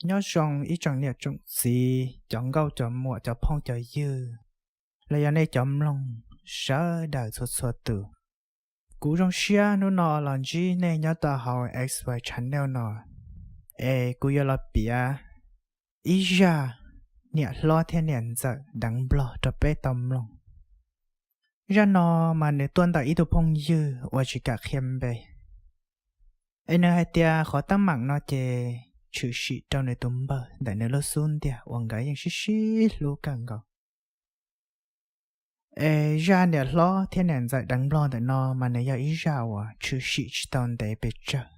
Nyob zoo ib tsoom niam tsoom txiv, cov nkauj cov muam, cov phooj cov ywg, los yog nej cov mloog sawv daws txhua txhua tus. Kuv zoo siab hnub no los ntsib nej nyob tau hauv X Y Channel no, es kuv yuav los piav ib zaj niam hlob thiab niam ntxawm deev nplog rau peb tau mloog. Zaj no mas nws tuaj ntawm ib tug phooj ywg uas tsis kam qhia npe, es nws hais tias qhov teeb meem no ces tshwm sim rau nws tus npawg ntawm nws lub xub ntiag uas nkawd yeej sib sib hlub kawg nkaus. Es zaj niam hlob thiab niam ntxawm deev nplog ntawm no mas nws yog ib zaj uas tshwm sim tsis tau ntev pes tsawg,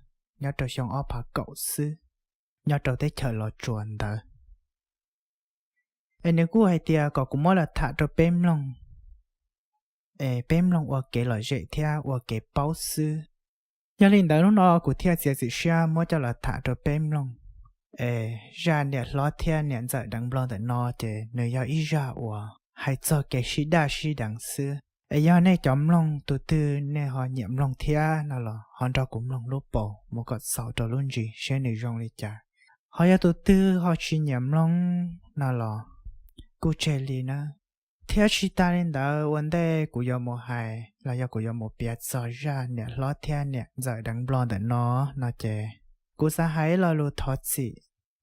nyob rau xyoo ob phav kaum xwb, nyob rau teb chaws Los Tsuas ntawd. Es nws kuj hais tias kom kuv muab los tham rau peb mloog, es peb mloog ua kev lom zem thiab ua kev paub xwb. Yog li ntawd hnub no kuv thiaj txiav txim siab muab coj los tham rau peb mloog. Es zaj niam hlob thiab niam ntxawm deev nplog ntawm no ces nws yog ib zaj uas hais txog kev sib daj sib deev xwb. Es yog nej cov mloog tus twg nej ho nyiam mloog thiab no los ho nrog kuv mloog lub paus mus kom txaus rau lub ntsis seb nws zoo li cas. Ho yog tus twg ho tsis nyiam mloog no los kuj tseg li na. Thiab tsis tas li ntawd, ua ntej kuv yuav mus hais los yog kuv yuav mus piav txog zaj niam hlob thiab niam ntxawm deev nplog ntawm no, no ces kuv xav hais ib lo lus thov txim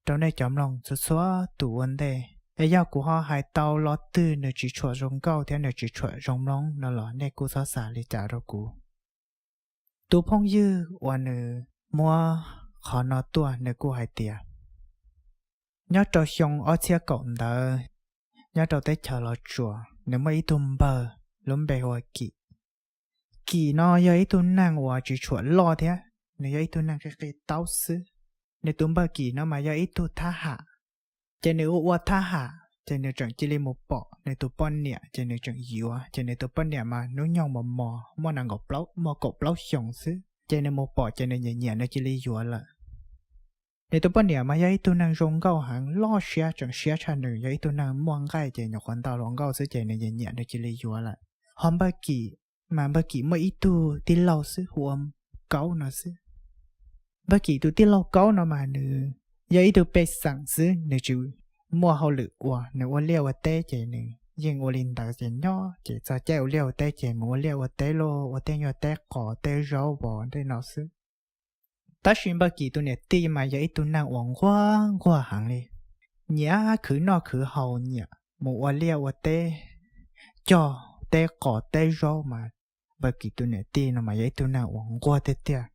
rau nej cov mloog txhua txhua tus ua ntej. Es yog kuv ho hais tau lo twg nws tsis tshua zoo nkauj thiab nws tsis tshua zoo mloog no los nej kuj txhob xav li cas rau kuv. Tus phooj ywg uas nws muab qhov no tuaj nws kuj hais tias, nyob rau xyoo ob txhiab kaum ntawd, nyob rau teb chaws Los Tsuas, nws muaj ib tug npawg lub npe hu ua Kim. Kim no yog ib tug neeg uas tsis tshua loj thiab, nws yog ib tug neeg qi qi taub xwb. Nws tus npawg Kim no mas yog ib tug thab ham. Ces nws ua ua thab ham ces nws tseem cia li mus pom nws tus poj niam ces nws tseem yuav, ces nws tus poj niam mas hnub nyoog mos mos muaj nees nkaum plaub, muaj kaum plaub xyoos xwb, ces nws mus pom ces nws nyiam nyiam nws cia li yuav lawm. Nws tus poj niam mas yog ib tug neeg zoo nkauj heev, loj siab tseem siab tshaj nws, yog ib tug neeg muaj nqaij ces nyuam qhuav ntau hluas nkauj xwb ces nws nyiam nyiam nws cia li yuav lawm. Ho npawg Kim mas npawg Kim muaj ib tug tij laug xwb hu ua Kaub no xwb. Npawg Kim tus tij laug Kaub no mas nws yog ib tug pej xeem xwb, nws tsis muaj hauj lwm ua, nws ua liaj ua teb ces nws yeej ua li ntawd ces nyob ces txog caij ua liaj ua teb ces mus ua liaj ua teb lauj, ua tej nyuag teb qos teb zaub pos tej no xwb. Tab sis npawg Kim tus niam tij mas yog ib tug neeg uas nquag nquag heev li, nyiam khwv noj khwv haus, nyiam mus ua liaj ua teb, cog teb qos teb zaub mas npawg Kim tus niam tij no mas yog ib tug neeg uas nquag tiag tiag.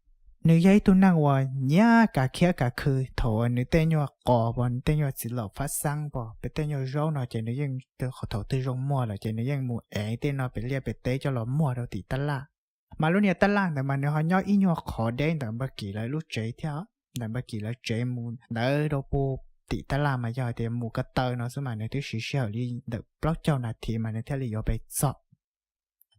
Nws yog ib tug neeg uas nyiam kav khiab kav khw, thaum uas nws tej nyuag qos pos, nws tej nyuag txiv laum fab xeeb pos, pem tej nyuag zaub no ces nws yeej, thaum twg zoo muag lawm ces nws yeej mus ev tej no pem liaj pem teb coj los muag rau tim tab laj. Mas lub niag tab laj ntawd mas nws ho nyob ib nyuag qhov deb ntawm npawg Kim lawv lub tsev thiab. Ntawm npawg Kim lawv tsev mus ntawd rau pem tim tab laj mas yog tias mus ko taw no xwb mas nws twb siv sij hawm li ntawm plaub caug nas this mas nws thiaj li yuav pem txog.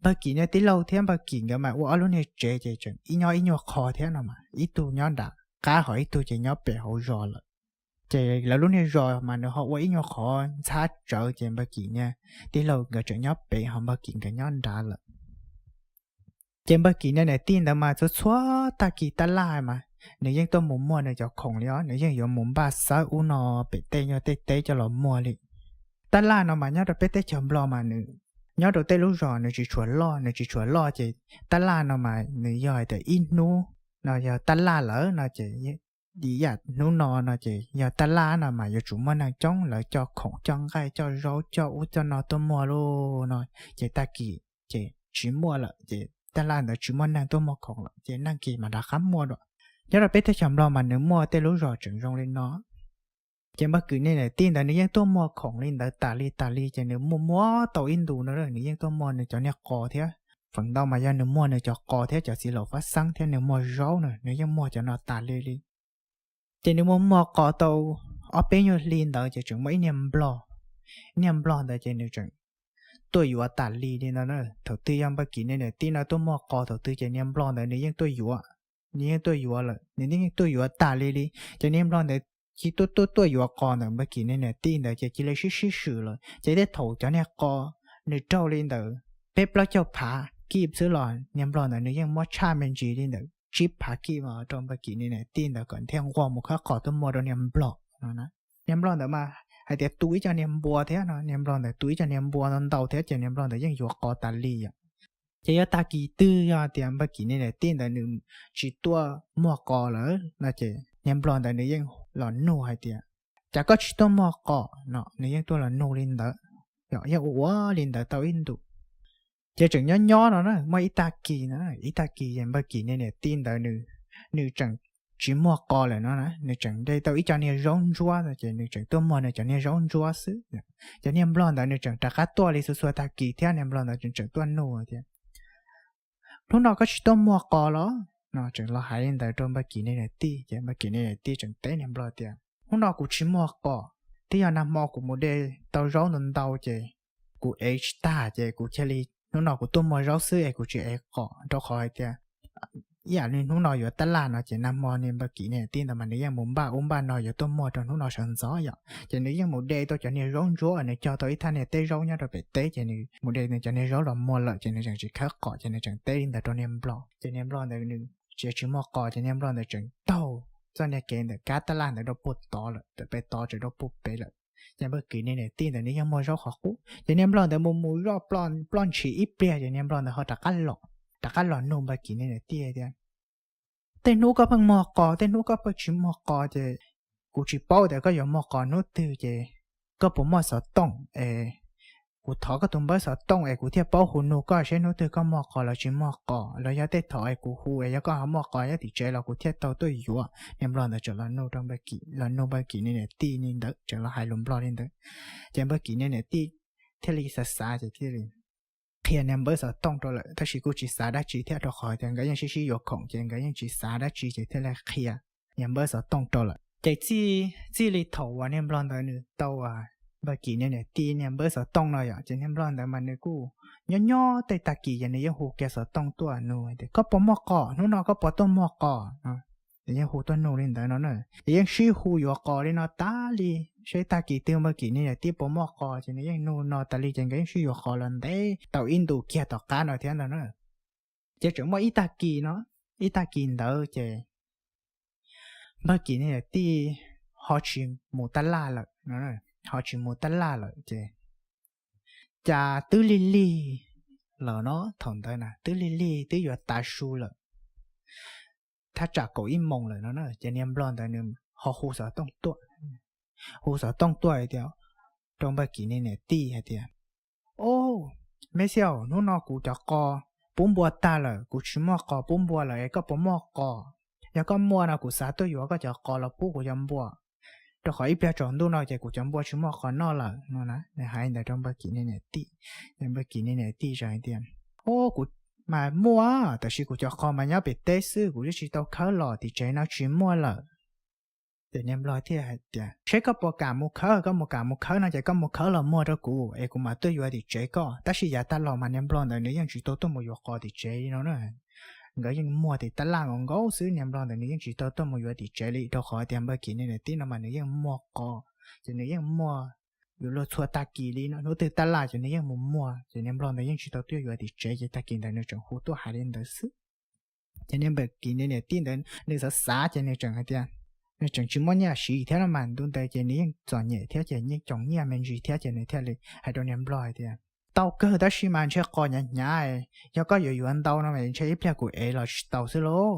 Npawg Kim niag tij laug thiab npawg Kim nkawd mas ua ob lub niag tsev ces tseem ib nyob ib nyuag qho thiab no mas, ib tug nyob nram qab ho ib tug ces nyob pem hauv zos lawm. Ces lawv lub niag zos mas nws ho ua ib nyuag qhov ntxhab tsawv ces npawg Kim niag tij laug nkawd tseem nyob pem ho npawg Kim nkawd nyob nrad lawm. Ces npawg Kim niag niam tij ntawd mas txhua txhua tag kis tab laj mas nws yeej tuaj mus muag nws cov khoom li os, nws yeej yuav mus npaj xawb ub no pem tej nyuag tej teb coj los muag li. Tab laj no mas nyob rau peb teb chaws Nplog mas nws, nyob rau tej lub zos nws tsis tshua loj, nws tsis tshua loj ces tab laj no mas nws yog hais tias ib hnub no yog tab laj lawm no ces, ib yam hnub no no ces yog tab laj no mas yuav tsum muaj neeg coob lawv coj khoom coj nqaij coj zaub coj ub coj no tuaj muag lauj no, ces tag kis ces tsis muaj lawm ces tab laj ntawd tsis muaj neeg tuaj muag khoom lawm ces neeg kis mas rov qab muaj dua. Nyob rau peb teb chaws Nplog mas nws muaj tej lub zos tseem zoo li no. Ces npawg Kim niag niam tij ntawd nws yeej tuaj muag khoom li ntawd tas li tas li ces nws muag muag tau ib ntus no nws yeej tuaj muag nws cov niag qos thiab. Feem ntau mas yog nws muag nws cov qos thiab cov txiv laum fab xeeb thiab nws muag zaub na, nws yeej muag cov no tas li li. Ces nws muag muag qos tau ob peb nyuag hli ntawd ces tseem muaj ib niag nplog, niag nplog ntawd ces nws tseem tuaj yuav tas li li ntawd na. Thaum twg yog npawg Kim niag niam tij no tuaj muag qos thaum twg ces niag nplog ntawd nws yeej tuaj yuav, nws yeej tuaj yuav lawm, nws yeej tuaj yuav tas li li. Ces niag nplog ntawd cia tuaj tuaj tuaj yuav qos ntawm npawg Kim niag niam tij ntawd ces cia li sib sib swm lawm ces tej thaum cov niag qos nws raug li ntawd peb plaub caug phav kib xwb los niag nplog ntawd nws yeej muab tshaj me ntsis li ntawd tsib phav kib mas rau npawg Kim niag niam tij ntawd kom thiaj nquag mus khawb qos tuaj muag rau niag nplog. Niag nplog ntawd mas hais tias tu ib co niag npua thiab no, niag nplog ntawd tu ib co niag npua ntau ntau thiab ces niag nplog ntawd yeej yuav qos tas li yom. Ces yog tag kis twg yog tias npawg Kim niag niam tij ntawd nws tsis tuaj muag qos lawm no ces niag nplog ntawd nws yeej los nug hais tias, cas koj tsis tuaj muag qos no, nws yeej tuaj los nug li ntawd, yeej ua ua li ntawd tau ib ntus. Ces tseem nyob nyob no na, muaj ib tag kis no, ib tag kis ces npawg Kim niag niam tij ntawd nws, nws tseem tsis muag qos lawm no na, nws tseem de tau ib co niag zaub ntsuab ces nws tseem tuaj muag nws cov niag zaub ntsuab xwb. Ces niag nplog ntawd nws tseem rov qab tuaj li txhua txhua tag kis thiab, niag nplog ntawd tseem tuaj nug tias, hnub no koj tsis tuaj muag qos los no, tseem los hais li ntawd rau npawg Kim niag niam tij ces npawg Kim niag niam tij tseem teb niag nplog tias, hnub no kuv tsis muag qos, twb yog nag hmo kuv mus de tau zaub ntau ntau ces kuv ev tsis tag ces kuv cia li hnub no kuv tuaj muag zaub xwb es kuv tsis ev qos, rau qhov hais tias ib yam li hnub no yuav tab laj no ces nag hmo niag npawg Kim niag niam tij ntawd mas nws yeej mus npaj ub npaj no yuav tuaj muag rau hnub no sawv ntxov yom. Ces nws yeej mus de tau cov niag zaub ntsuab, nws cog tau ib thaj niag teb zaub nyob rau pem teb ces nws mus de nws cov niag zaub los muag lawm ces nws tseem tsis khawb qos ces nws tseem teb li ntawd rau niag nplog ces niag nplog ntawd nws tsis, tsis muag qos ces niag nplog ntawd tseem taug txoj niag kev ntawm kab tab laj ntawd rau puag tod lawm, tawm pem tod tseem rau puag pem lawm. Ces npawg Kim niag niam tij ntawd nws yeej muaj zaub qhov qub ces niag nplog ntawd mus mus zoj ploj ntshis ib pliag ces niag nplog ntawd ho rov qab los, rov qab los nug npawg Kim niag niam tij tias, tej hnub koj pheej muag qos, tej hnub koj pheej tsis muag qos ces kuv tsis paub tias koj yuav muag qos hnub twg ces koj puas muaj xov tooj es kuv thov koj tus npawb xov tooj es kuv thiaj paub hu nug koj seb hnub twg koj muag qos los tsis muag qos, los yog tej thaum es kuv hu es yog koj ho muaj qos nyob tim tsev los kuv thiaj tau tuaj yuav. Niag nplog ntawd tseem los nug rau npawg Kim, los nug npawg Kim niag niam tij li ntawd, tseem los hais lus nplog li ntawd. Ces npawg Kim niag niam tij thiaj li xav xav ces thiaj li qhia niag npawb xov tooj rau lawm, tab sis kuj tsis xav dab tsi thiab rau qhov tias nkawd yeej sib sib yuav khoom ces nkawd yeej tsis xav dab tsi ces thiaj li qhia niag npawb xov tooj rau lawm. Ces txij, txij li thaum uas niag nplog ntawd nws tau npawg Kim niag niam tij niag npawb xov tooj no yom, ces niag nplog ntawd mas nws kuj nyob nyob tej tag kis ces nws yeej hu kiag xov tooj tuaj nug tias, koj puas muaj qos, hnub no koj puas tuaj muag qos no. Nws yeej hu tuaj nug li ntawd no na, ces yeej sib hu yuav qos li no tas li, seb tag kis twg npawg Kim niag niam tij puas muaj qos ces nws yeej nug no tas li ces nkawd yeej sib yuav qos los ntev tau ib ntus kiag tom qab no thiab ntag na. Ces tseem muaj ib tag kis no, ib tag kis ntawd ces npawg Kim niag niam tij ho tsis mus tab laj lawm, ho tsis mus tab laj lawm ces cas twb lig lig lawm no, thaum ntawd na twb lig lig twb yuav tav su lawm, thaj tsam kaum ib moos lawm no na, ces niag nplog ntawd nws ho hu xov tooj tuaj, hu xov tooj tuaj hais tias, rau npawg Kim niag niam tij hais tias, o, me xi aw, hnub no kuv cov qos pub npua tag lawm, kuv tsis muaj qos pub npua lawm es koj puas muaj qos? Yog koj muaj no kuv xav tuaj yuav koj cov qos los pub kuv cov npua, rau qhov ib pliag tsaus ntuj no ces kuv cov npua tsis muaj qos noj lawm no na. Nws hais ntawd rau npawg Kim niag niam tij, npawg Kim niag niam tij tseem hais tias, o, kuv mas muaj, tab sis kuv cov qos mas nyob pem teb xwb, kuv twb tsis tau khawb los, tim tsev no tsis muaj lawm. Ces niag nplog thiaj hais tias, seb koj puas kam mus khawb, koj mus kam mus khawb no ces koj mus khawb los muag rau kuv es kuv mam tuaj yuav tim tsev koj. Tab sis yav tag los mas niag nplog ntawd nws yeej tsis tau tuaj mus yuav qos tim tsev li no na. Nkawd yeej muag tim tab laj nkaus nkaus xwb, niag nplog ntawd nws yeej tsis tau tuaj mus yuav tim tsev li, rau qhov tias npawg Kim niag niam tij no mas nws yeej muag qos, ces nws yeej muag yuav luag txhua tag kis li no, hnub twg tab laj ces nws yeej mus muag, ces niag nplog ntawd yeej tsis tau tuaj yuav tim tsev, ces tag kis ntawd nws tseem hu tuaj hais li ntawd xwb. Ces niag npawg Kim niag niam tij ntawd nws xav xav ces nws tseem hais tias, nws tseem tsis muaj nyiaj siv thiab no mas, ntu ntawd ces nws yeej txom nyem thiab ces yeej tsis muaj nyiaj me ntsis thiab, ces nws thiaj li hais rau niag nplog hais tias, tau kawg tab sis mas ntshe qos hnyav hnyav, yog koj yuav yuav ntau no mas ntshe ib pliag kuv ev los tsis tau xwb lauj.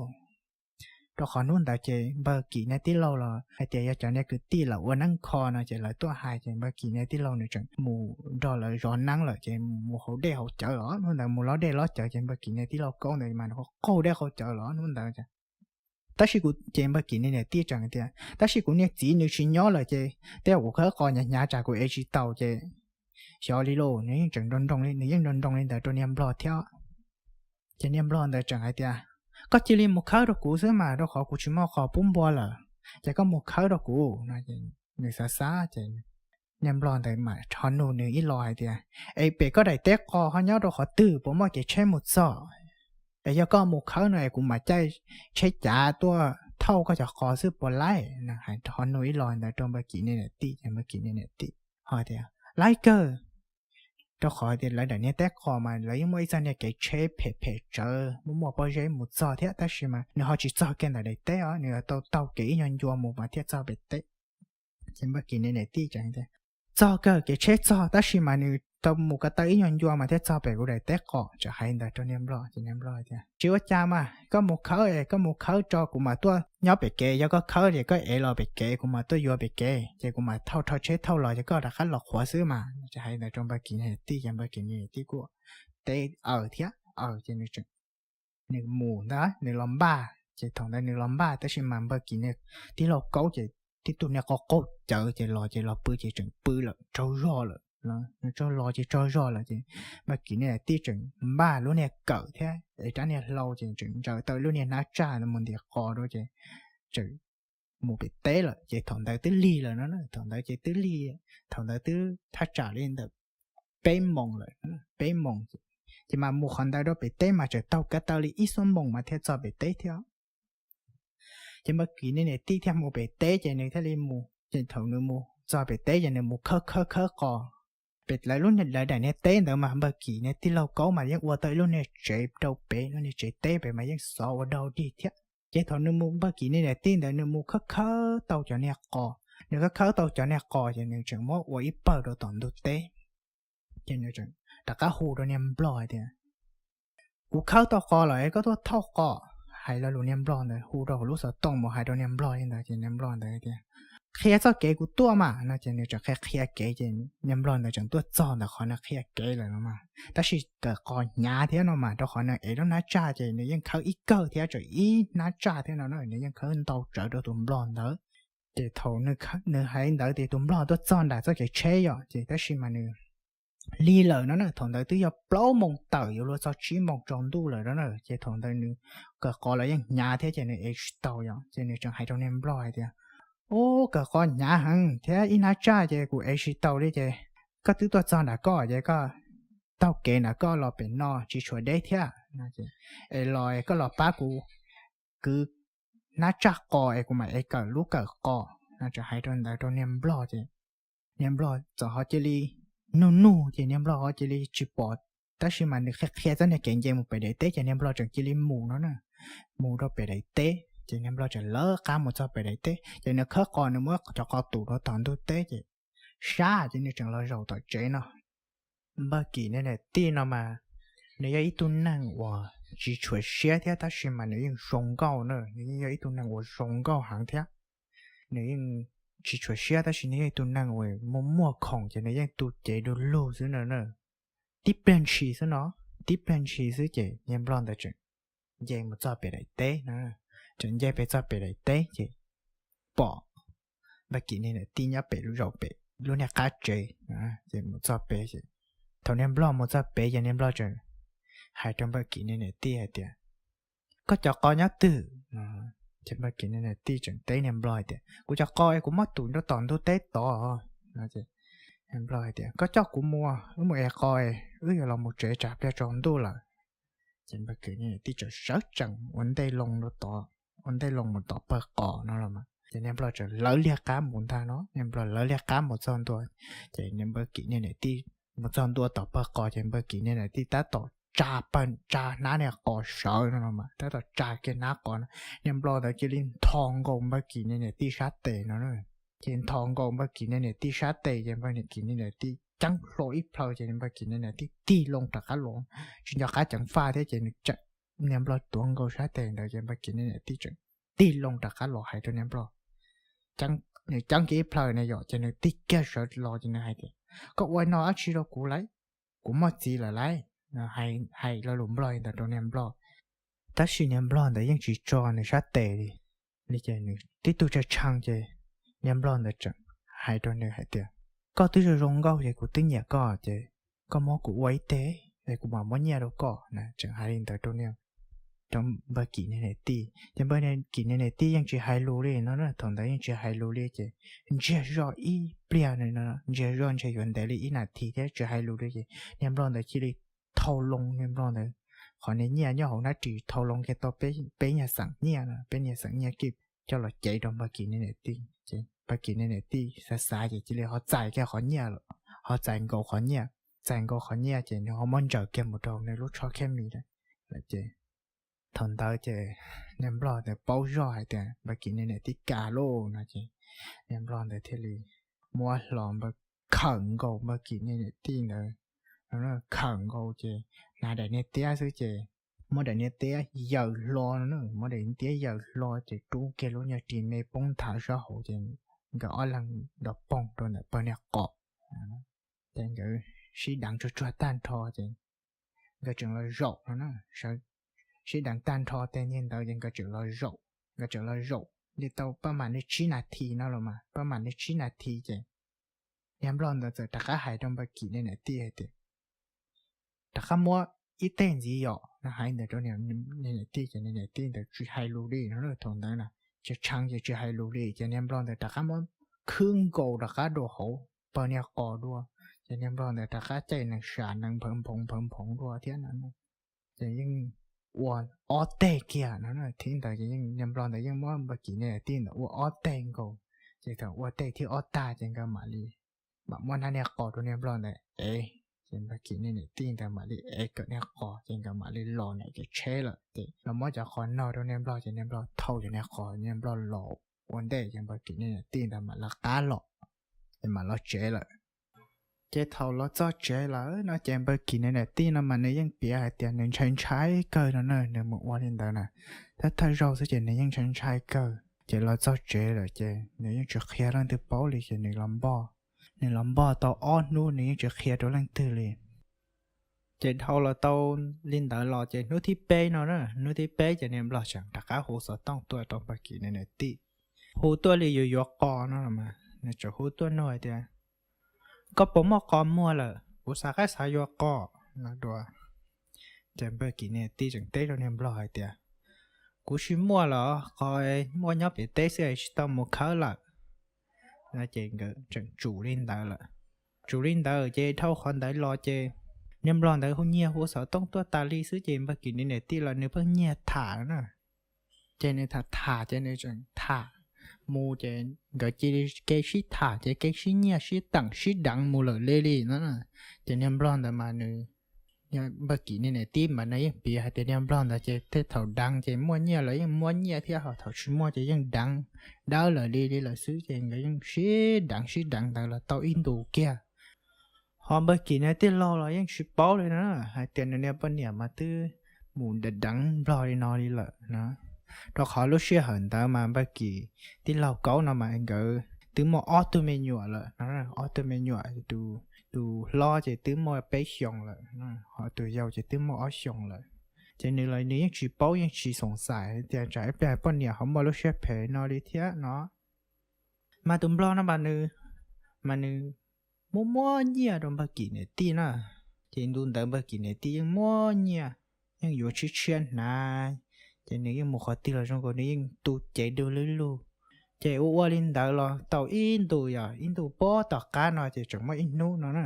Rau qhov hnub ntawd ces npawg Kim niag tij laug los hais tias yog cov niag kwv tij lawv ua neeb kho no ces lawv tuaj hais ces npawg Kim niag tij laug nws tseem mus nrog lawv zov neeb lawm ces mus haus dej haus cawv los, hnub ntawd mus lob dej lob cawv ces npawg Kim niag tij laug kaub ntawd mas nws qaug dej qaug cawv los hnub ntawd. Tab sis kuv, ces npawg Kim niag niam tij tseem tias, tab sis kuv niag txiv nws tsis nyob lawm ces tej zaum kuv khawb qos hnyav hnyav tsam kuv ev tsis tau ces xyov li lauj. Nws yeej tseem nroo nroo li, nws yeej nroo nroo li ntawd rau niag nplog thiab. Ces niag nplog ntawd tseem hais tias, koj cia li mus khawb rau kuv xwb mas, rau qhov kuv tsis muaj qos pub npua lawm, ces koj mus khawb rau kuv no. Nws xav xav ces niag nplog ntawd mam ho nug nws ib los hais tias, es pem koj daim teb qos ho nyob rau qhov twg, puas muaj kev tsheb mus txog? Es yog koj mus khawb no es kuv mam caij tsheb cav tuaj thauj koj cov qos xwb puas laib? Ho nug ib los ntawd rau npawg Kim niag niam tij, ces npawg Kim niag niam tij ho tias, laib kawg, rau qhov tias lawv daim niag teb qos mas lawv yeej muaj ib txoj niag kev tsheb phem phem tsawv muaj muaj pob zeb mus txog thiab, tab sis mas nws ho tsis txog kiag ntawm daim teb os, nws yuav tau taug kev ib nyuag ncua mus mas thiaj txog pem teb. Ces npawg Kim niag niam tij tias, txog kawg, kev tsheb txog, tab sis mas nws tau mus ko taw ib nyuag ncua mas thiaj txog pem kuv daim teb qos. Txawm hais ntawd rau niag nplog ces niag nplog tias, tsis ua cas mas, koj mus khawb es koj mus khawb tso, kuv mam tuaj nyob pem kev. Yog koj khawb ces koj ev los pem kev, kuv mam tuaj yuav pem kev, ces kuv mam thauj rho tsheb thauj los ces koj rov qab los qhuav xwb mas. Txawm hais ntawd rau npawg Kim niag niam tij ces npawg Kim niag niam tij kuj teb aws thiab aws ces nws mus ntag, nws los npaj. Ces thaum ntawd nws los npaj tab sis mas npawg Kim niag tij laug Kaub ces tib tug niag qos qaug cawv ces los ces los pw ces tseem pw lawm tsaug zog lawm. Tsaug los ces tsaug zog lawm ces npawg Kim niag niam tij tseem npaj lub niag kawm thiab es rab niag hlau ces tseem ntsaws tau lub niag hnab tsaj mus ntim qos rau ces tseem mus pem teb lawm. Ces thaum ntawd twb lig lawm no, thaum ntawd ces twb lig, thaum ntawd twb thaj tsam li ntawm peb moos lawm, peb moos. Ces mas mus qhov ntawd rau pem teb mas tseem taug kev taw li ib xuab moos mas thiaj txog pem teb thiab. Ces npawg Kim niag niam tij thiaj mus pem teb ces nws thiaj li mus. Ces thaum nws mus txog pem teb ces nws mus khawb khawb khawb qos. Pem lawv lub, lawv daim niag teb ntawd mas npawg Kim niag tij laug Kaub mas yeej ua tau ib lub niag tsev rau pem, lub niag tsev teb pem mas yeej xov ua dog dig thiab. Ces thaum nws mus, npawg Kim niag niam tij ntawd nws mus khawb khawb tau cov niag qos, nws khawb khawb tau cov niag qos ces nws tseem muab ua ib pawg rau tom ntug teb. Ces nws tseem rov qab hu rau niag nplog hais tias, kuv khawb tau qos lawm, koj tuaj thauj qos. Hais lo lus niag nplog ntawd hu rau hauv lub xov tooj mus hais rau niag nplog li ntawd ces niag nplog ntawd tias, qhia txoj kev kuv tuaj mas no ces nws tseem qhia qhia kev ces niag nplog ntawd tseem tuaj txog ntawm qhov nws qhia kev lawm no mas. Tab sis kawm qos hnyav thiab no mas rau qhov nws ev lub hnab tsaj ces nws yeej khawb ib kawg thiab, tseem ib hnab tsaj thiab no na, nws yeej khawb ntau tsawv rau tus nplog ntawd. Ces thaum nws hais ntawd ces tus nplog tuaj txog nram txoj kev tsheb yom, ces tab sis mas nws lig lawm no na, thaum ntawd twb yog plaub moos tawm yuav luag txog tsib moos tsaus ntuj lawm no na. Ces thaum ntawd nws kawm qos los yeej hnyav thiab ces nws ev tsis tau yom, ces nws tseem hais rau niag nplog hais tias, ub, kawm qos hnyav heev thiab ib hnab tsaj ces kuv ev tsis tau li ces koj twb tuaj txog nram koj ces koj taug kev nram koj los pem no tsis tshuav deb thiab es los koj los pab kuv kwv hnab tsaj qos es kuv mam ev kawm lub kawm qos no. Tseem hais rau ntawd rau niag nplog ces niag nplog txawm ho cia li nug nug ces niag nplog ho cia li tsis pom, tab sis mas nws qhia qhia txoj niag kev nce mus pem daim teb ces niag nplog tseem cia li mus no na. Mus rau pem daim teb ces niag nplog tseem lawv qab mus txog pem daim teb ces nws khawb qos, nws muab cov qos tum rau tom ntug teb ces sab ces nws tseem los zaum tom tsev no. Npawg Kim niag niam tij no mas nws yog ib tug neeg uas tsis tshua siab thiab tab sis mas nws yeej zoo nkauj na, nws yeej yog ib tug neeg uas zoo nkauj heev thiab. Nws yeej tsis tshua siab tab sis nws yog ib tug neeg uas muaj muaj khoom ces nws yeej tu cev du lug xwb na. Tib pliag ntshis xwb no, tib pliag ntshis xwb ces niag nplog ntawd tseem nce mus txog pem daim teb no. Tseem nce pem txog pem daim teb ces pom npawg Kim niag niam tij nyob pem lub, zaum pem lub niag qab tsev ces mus txog pem ces thaum niag nplog mus txog pem ces niag nplog tseem hais rau npawg Kim niag niam tij hais tias, koj cov qos nyob twg? Ces npawg Kim niag niam tij tseem teb niag nplog hais tias, kuv cov qos kuv muab tum rau tom ntug teb tod. Nplog hais tias, koj coj kuv mus, wb mus ev qos, wb yuav los mus tsev tsam pliag tsaus ntuj lawm. Ces npawg Kim niag niam tij tseem sawv tsees ua ntej loo rau tod, ua ntej loo mus tom pawg qos no los mas ces niag nplog tseem lawv liag qab mus ntag no, niag nplog lawv liag qab mus txog ntua ces npawg Kim niag niam tij mus txog ntua tom pawg qos ces npawg Kim niag niam tij tab tom tsa pawg, tsa hnab niag qos sawv no los mas, tab tom tsa kiag hnab qos no, niag nplog ntawd cia li ntho nkaus npawg Kim niag niam tij sab tes no. Ces ntho nkaus npawg Kim niag niam tij sab tes ces npawg Kim niag niam tij ceeb hlo ib plhaw ces npawg Kim niag niam tij tig loo rov qab los, tsis nco qab ceev faj thiab ces niag nplog tuav nkaus sab tes ntawd ces npawg Kim niag niam tij tseem tig loo rov qab los hais rau niag nplog, nws ceeb kiag ib plhaw na yom, ces nws tig kiag sawv los ces nws hais tias, koj ua no dab tsi rau kuv lauj? Kuv muaj txiv lawm lauj. Hais lo lus nplog li ntawd rau niag nplog, tab sis niag nplog ntawd yeej tsis tso nws sab tes li. Li ces nws tib tug tshee tshee ces niag nplog ntawd tseem hais rau nws hais tias, koj twb zoo zoo nkauj ces kuv twb nyiam koj ces koj muab kuv ua ib teg es kuv mam muab nyiaj rau koj na. Tseem hais li ntawd rau npawg Kim niag niam tij ces npawg Kim niag niam tij yeej tsis hais lus li no, thaum ntawd yeej tsis hais lus li ces ntsiag zog ib pliag, ntsiag zoj ntshe yuav ntev li ib nas this thiab tsis hais lus li ces niag nplog ntawd cia li thau loo niag nplog ntawd qhov niag nyiaj nyob hauv hnab ris, thau loo kiag tau peb niag xeem nyiaj, peb niag xeem nyiaj kiag coj los cev rau npawg Kim niag niam tij ces npawg Kim niag niam tij xav xav ces cia li ho txais kiag qhov nyiaj lawm, ho txais nkaus qhov nyiaj, txais nkaus qhov nyiaj ces nws ho muab ntsaws kiag mus rau nws lub tsho khab mis lawm ces thaum ntawd ces niag nplog ntawd paub zoj hais tias npawg Kim niag niam tij kam lauj no ces Niag nplog ntawd thiaj li muab hlo npawg, khawm nkaus npawg Kim niag niam tij ntawd, khawm nkaus ces hnav daim niag tiab xwb ces muab daim niag tiab yaws hlo no, muab daim niag tiab yaws hlo ces rub kiag lub nyuag ris me poob nthav sab hauv ces nkawd ob leeg nrov poog rau ntawm pawg niag qos. Ces nkawd sib deev tsuag tsuag tag nrho ces nkawd tseem los zaum no, sib deev tag nrho tej niag ntawd ces nkawd tseem los zaum, nkawd tseem los zaum li tau pab mam li tsib nas this no los mas, pab mam li tsib nas this ces niag nplog ntawd txawm rov qab hais rau npawg Kim niag niam tij hais tias, rov qab muab ib teg ntxiv yom no, hais ntawd rau niag niam tij ces niag niam tij ntawd tsis hais lus li no, thaum ntawd na, tshee tshee ces tsis hais lus li ces niag nplog ntawd rov qab muab khwb nkaus rov qab rau hauv pawg niag qos dua, ces niag nplog ntawd rov qab caij nees sam nees nphawv nphoov nphawv nphoov dua thiab no. Ces yeej ua ob teg kiag no, thib ntawd ces niag nplog ntawd yeej muab npawg Kim niag niam tij ntawd ua ob teg nkaus, ces thaum ua teg thib ob tag ces nkawd mam li, mam muab hnab niag qos rau niag nplog ntawd ev, ces npawg Kim niag niam tij ntawd mam li ev kawm niag qos ces nkawd mam li los nram kev tsheb lawm ces los muab cov qos no rau niag nplog ces niag nplog thau cov niag qos, niag nplog los ua ntej ces npawg Kim niag niam tij ntawd mam lawv qab los, ces mam los tsev lawm. Ces thaum los txog tsev lawm no ces npawg Kim niag niam tij no mas nws yeej piav hais tias nws ntshai ntshai kawg no na, nws mus ua li ntawd na, thawj thawj zaug xwb ces nws yeej ntshai ntshai kawg. Ces los txog tsev lawm ces nws yeej tsis qhia leej twg paub li ces nws los npog, nws los npog tau ob hnub nws yeej tsis qhia rau leej twg li. Ces dhau los tau li ntawd los ces hnub thib peb no na, hnub thib peb ces niag nplog tseem rov qab hu xov tooj tuaj rau npawg Kim niag niam tij, hu tuaj li yuav yuav qos no los mas nws tseem hu tuaj nug hais tias, koj puas muaj qos muag lawm, kuv xav qab xav yuav qos no dua. Ces npawg Kim niag tij tseem teb rau niag nplog hais tias, kuv tsis muaj los, qos muaj nyob pem teb xwb es tsis tau mus khawb lawm. No ces nkawd tseem tsum li ntawd lawm. Tsum li ntawd ces dhau qhov ntawd los ces niag nplog ntawd hu nyiag hu xov tooj tuaj tas li xwb ces npawg Kim niag niam tij los nws pheej nyiag tham na. Ces nws tham tham ces nws tseem tham mus ces nkawd cia li kev sib tham ces kev sib nyiag sib teem sib deev mus lawm li li no. Ces niag nplog ntawd mas nws, npawg Kim niag niam tij mas nws yeej piav hais tias niag nplog ntawd ces tej thaum deev ces muaj nyiaj los yeej muab nyiaj thiab, ho thaum tsis muaj ces yeej deev dawb lawm li li lawm xwb ces nkawd yeej sib deev sib deev ntawd los tau ib ntus kiag. Ho npawg Kim niag tij laug los yeej tsis paub li na, hais tias nws niag poj niam mas twb mus deev deev nplog li no li lawm na. Rau qhov lub sij hawm ntawd mas npawg Kim tij laug Kaub no mas nkawd twb muaj ob tug me nyuam lawm no, ob tug me nyuam, tus hlob ces twb muaj peb xyoos lawm, ho tus yau ces twb muaj ob xyoos lawm. Ces nws los nws yeej tsis paub yeej tsis xoom xaim tias tsam ib pliag poj niam ho muaj lub siab phem no li thiab no. Mas tus nplog no mas nws, mas nws muab muab nyiaj rau npawg Kim niam tij na. Ces ntu ntawd npawg Kim niam tij yeej muab nyiaj, yeej yuav tshiab tshiab hnav. Ces nws yeej mus qhov twg los zoo nkaus nws yeej tu cev du lug lug. Ces ua ua li ntawd los tau ib ntus, yog ib ntus puag tom qab no ces tseem muaj ib hnub no na,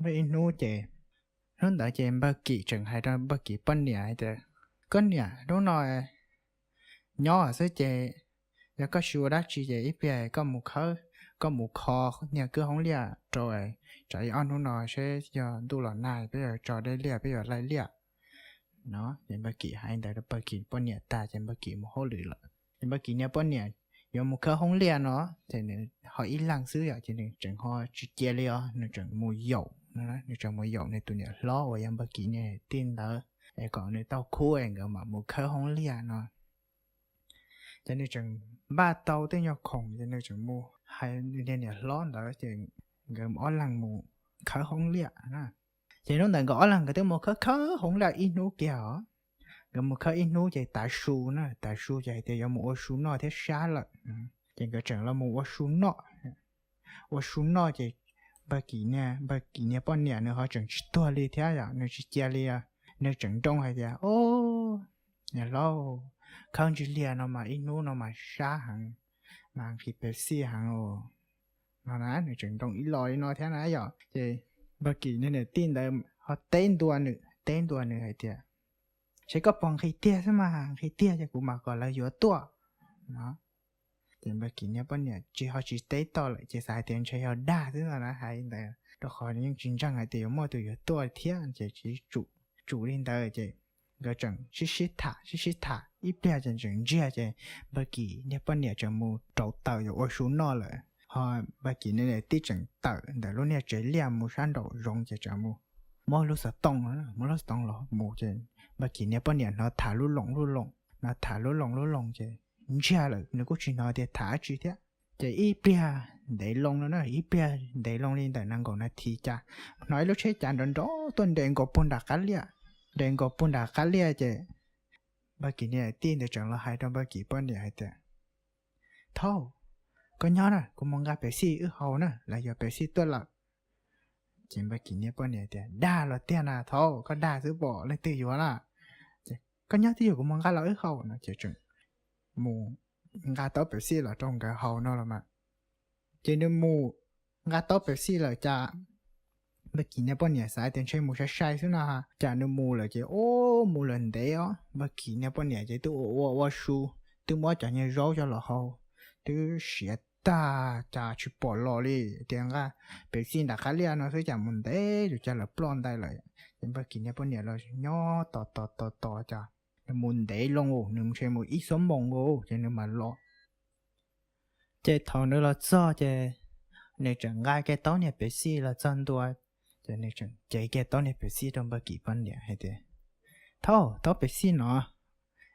muaj ib hnub ces, hnub ntawd ces npawg Kim tseem hais rau npawg Kim poj niam hais tias, koj niam, hnub no nyob xwb ces yog koj tsis ua dab tsi ces ib pliag koj mus khawb, koj mus kho niag kwj hoob liaj rau, tsam ib ob hnub no seb yog ntuj los nag peb yuav tso dej liaj peb yuav laij liaj no. Ces npawg Kim hais ntawd rau npawg Kim poj niam tag ces npawg Kim mus hauj lwm lawm. Ces npawg Kim niag poj niam yuav mus khawb hoob liaj no, ces nws ho ib leeg xwb yom, ces nws tseem ho tsis cia li os, nws tseem mus yaum, nws tseem mus yaum nws tus niam hlob uas yog npawg Kim niag tij ntawd es kom nws tau khub es nkawd mam mus khawb hoob liaj no. Ces nws tseem npaj tau tej nyuag khoom ces nws tseem mus hais nws niag niam hlob ntawd ces nkawd ob leeg mus khawb hoob liaj na. Ces hnub ntawd nkawd ob leeg nkawd twb mus khawb khawb hoob liaj ib hnub kiag os. Nkawd mus khawb ib hnub ces tav su na, tav su ces hais tias yuav mus ua su noj thiab sab lawm. Ces nkawd tseem los mus ua su noj. Ua su noj ces npawg Kim niag, npawg Kim niag poj niam nws ho tseem tsis tuag li thiab yom, nws tsis cia li, nws tseem nroo hais tias, o, niam hlob, khawb ntsig liaj no mas ib hnub no mas sab heev, mas nqhis Pepsi heev os. No na, nws tseem nroo ib lo li no thiab na yom. Ces npawg Kim niag niam tij ntawd ho teb ntua nws, teb ntua nws hais tias, seb koj puas nqhis tiag xwb mas, nqhis tiag ces kuv mam kom lawv yuav tuaj no. Ces npawg Kim niag poj niam tsis, ho tsis teb tau lawm ces xav hais tias ntshe yog dag xwb no na, hais ntawd rau qhov nws yeej tsis ntseeg hais tias yuav muaj tus yuav tuaj thiab ces tsis tsum, tsum li ntawd ces nkawd tseem sib sib tham sib sib tham ib pliag ces tseem ntsiag ces Npawg Kim niag poj niam tseem mus rauv taws yuav ua su noj lawm, ho Npawg Kim niag niam tij tseem tawm ntawm lub niag tsev liaj mus sab nraum zoov ces tseem mus muab lub xov tooj, muab lub xov tooj los mus ces Npawg Kim niag poj niam hnov tham lub loos lub loos, hnov tham lub loos lub loos ces ntsiag lawm, nws kuj tsis hnov tias tham dab tsi thiab. Ces ib pliag ntev loo no na, ib pliag ntev loo li ntawm nees nkaum nas this cas hnov ib lub tsheb cav nrov nrov tuaj nres nkaus puag nram qab liaj, nres nkaus puag nram qab liaj ces Npawg Kim niag tij ntawd tseem los hais rau Npawg Kim poj niam hais tias, Thaub, koj nyob na, kuv mus nqa pem xij wb haus na, lawv yuav pem xij tuaj lawm. Ces Npawg Kim niag poj niam tias, Dag los tiag na Thaub, koj dag xwb pom leej twg yuav na. Koj nyob twj ywm, kuv mus nqa los wb haus no ces tseem mus nqa taub pem xij los rau nkawd haus no los mas. Ces nws mus nqa taub pem xij lawm cas Npawg Kim niag poj niam xav tias ntshe mus sai sai xwb no, cas nws mus lawm ces ub mus lawm ntev os, Npawg Kim niag poj niam ces twb ua ua ua su, twb muab cov niag zaub coj los haus, twb siav tag cas tsis pom los li, tias nqa pem xij nram qab liaj no xwb cas mus ntev lawm cas lawv ploj ntais lawm. Ces Npawg Kim niag poj niam los nyob tos tos tos tos cas nws mus ntev loo, nws ntshe mus ib xuab moos nkaus ces nws mam los. Ces thaum nws los txog ces nws tseem nqa kiag taub niag pem xij los txog ntua, ces nws tseem cev kiag taub niag pem xij rau Npawg Kim poj niam hais tias, Thaub, taub pem xij no,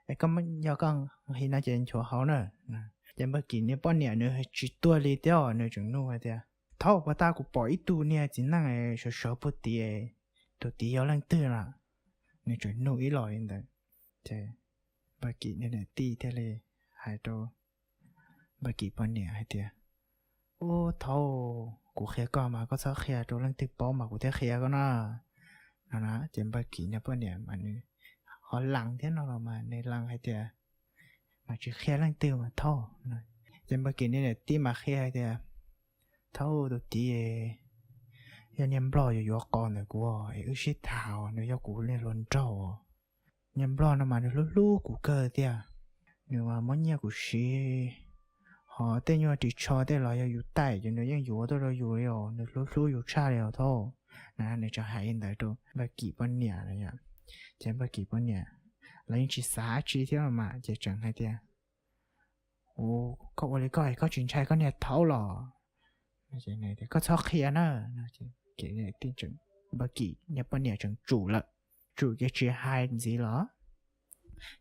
es koj, yog koj nqhis no ces nchuav haus na. Ces Npawg Kim niag poj niam nws tsis tuag li thiab, nws tseem nug hais tias, Thaub, puag ta kuv pom ib tug niag txiv neej sawv sawv puag tid, tus tid yog leej twg lawm? Nws tseem nug ib los li ntawd. Ces Npawg Kim niag niam tij thiaj li hais rau Npawg Kim poj niam hais tias, Ub thaub, kuv qhia koj mas koj txhob qhia rau leej twg paub mas kuv thiaj qhia koj na. No na ces Npawg Kim niag poj niam mas nws ho lees thiab no los mas nws lees hais tias, Mas tsis qhia leej twg mas thaub. Ces Npawg Kim niag niam tij mas qhia hais tias, Thaub, tus tid yog niag nplog yuav yuav qos ntawm kuv es wb sib tham, nws yog kuv niag hluas nraug. Niag nplog no mas nws hlub hlub kuv kawg tiag, nws mas muab nyiaj kuv siv, ho tej nyuag ris tsho tej los yog yus taim ces nws yeej yuav tuaj rau yus li os, nws hlub hlub yus tshaj li os thaub. Na nws tseem hais li ntawd rau Npawg Kim poj niam na yom. Ces Npawg Kim poj niam los yeej tsis xav dab tsi thiab los mas ces tseem hais tias, Ua, koj ua li koj es koj tsis ntshai koj niag thaub los? Koj txhob qhia na. Npawg Kim niag poj niam tseem tsum lawm, tsum ces tsis hais ntxiv los.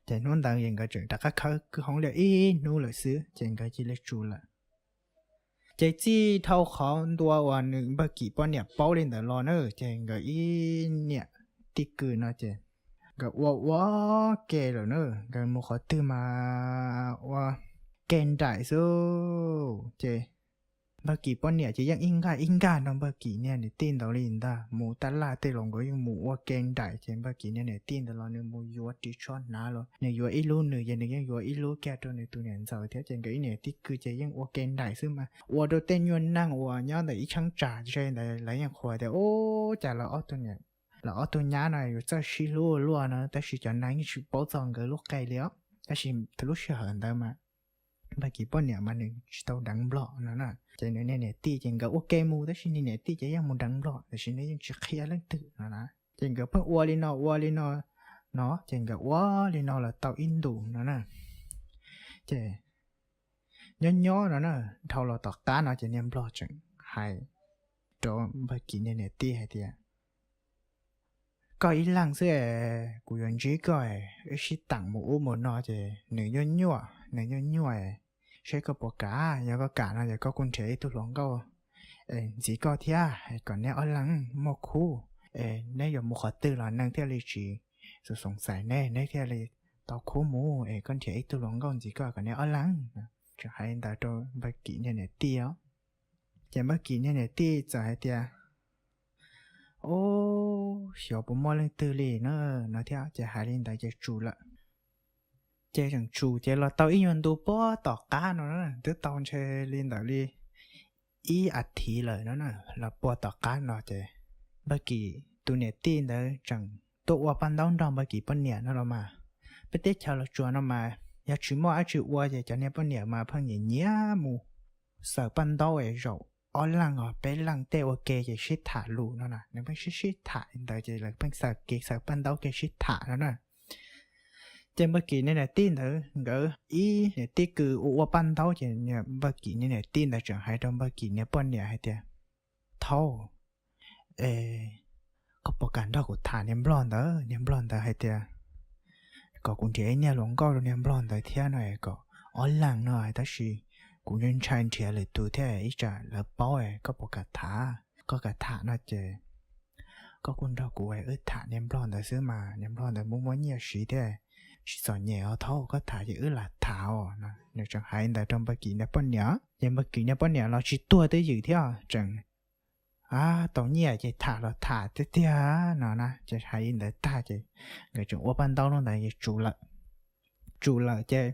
Ces hnub ntawd es nkawd tseem rov qab khawb kwj hoob li ib hnub lawm xwb ces nkawd cia li tsum lawm. Ces txij dhau qhov ntua uas nws Npawg Kim poj niam paub li ntawd los na ces nkawd ib niam tij kwv no ces nkawd ua ua ke lawm na, nkawd mus qhov twg mas ua ke nraim xwb. Ces Npawg Kim poj niam ces yeej ib nkag ib nkag nrog Npawg Kim niag niam tij ntawd li ntag, mus taj laj tej los nkawd yeej mus ua ke nraim. Ces Npawg Kim niag niam tij ntawd los nws mus yuav ris tsho hnav los nws yuav ib lub nws ces nws yeej yuav ib lub kiag rau nws tus niam ntxawm thiab. Ces nkawd ib niam tij kwv ces yeej ua ke nraim xwb mas ua rau tej nyuag neeg uas nyob ntawm ib cheeb tsam ze ntawd lawv yeej qhuas tias, Ub, cas lawv ob tug nyab no yuav txawj sib hlub luaj no, tab sis cov neeg yeej tsis paub txog nkawd lub qe li os. Tab sis lub sij hawm ntawd mas Npawg Kim poj niam mas nws tsis tau deev nplog no na, ces nws niag niam tij ces nkawd ua ke mus tab sis niag niam tij ces yeej mus deev nplog tab sis nws yeej tsis qhia leej twg no na. Ces nkawd pheej ua li no ua li no no ces nkawd ua li no los tau ib ntus no na. Ces nyob nyob no na, dhau los tom qab no ces niag nplog tseem hais rau Npawg Kim niag niam tij hais tias, Koj ib leeg xwb es kuv yuav ntsib koj es wb sib teem mus ub mus no ces nws nyuaj nyuaj, nws nyuaj nyuaj es seb koj puas kam. Yog koj kam no ces koj kuj nrhiav ib tug hluas nkauj es ntxiv koj thiab, kom neb ob leeg muaj khub es neb yuav mus qhov twg los neeg thiaj li tsis xoom xoom xaiv neb, neb thiaj li tau khub mus. Es koj nrhiav ib tug hluas nkauj ntxiv koj kom neb ob leeg. Tseem hais li ntawd rau Npawg Kim niag niam tij os. Ces Npawg Kim niag niam tij txawm hais tias, Ub, xyov puas muaj leej twg li na, no thiab ces hais li ntawd ces tsum lawm. Ces tseem tsum ces los tau ib nyuag ntu puag tom qab no na, twb tau ntshe li ntawd li ib as thiv lawm no na, los puag tom qab no ces Npawg Kim tus niam tij ntawd tseem tuaj ua paj ntaub nrog Npawg Kim poj niam no los mas. Peb teb chaws Los Tsuas no mas yog tsis muaj dab tsi ua ces cov niag poj niam mas pheej nyiam nyiam mus xaws paj ntaub es zaum ob leeg os peb leeg tej ua ke ces sib tham lus no na, nws pheej sib sib tham li ntawd ces lawv pheej xaws kev xaws paj ntaub kev sib tham no na. Ces Npawg Kim niag niam tij ntawd nkawd ib niam tij kws ua ua paj ntaub ces Npawg Kim niag niam tij ntawd tseem hais rau Npawg Kim niag poj niam hais tias, Thaub, es koj puas kam nrog kuv tham niag nplog ntawd? Niag nplog ntawd hais tias kom kuv nrhiav ib niag hluas nkauj rau niag nplog ntawd thiab no kom ob leeg no, tab sis kuv ntshai nrhiav lwm tus thiab ib tsam lawv paub, koj puas kam tham? Koj kam tham no ces koj kuj nrog kuv wb tham niag nplog ntawd xwb mas niag nplog ntawd muaj muaj nyiaj siv thiab, tsis txom nyem os Thaub, koj tham ces wb lam tham os. Nws tseem hais li ntawd rau Npawg Kim niag poj niam, ces Npawg Kim niag poj niam los tsis tuag twj ywm thiab tseem, A, tau nyiaj ces tham los tham tiag tiag no na. Ces hais li ntawd tag ces nkawd tseem ua paj ntaub hnub ntawd es tsum lawm. Tsum lawm ces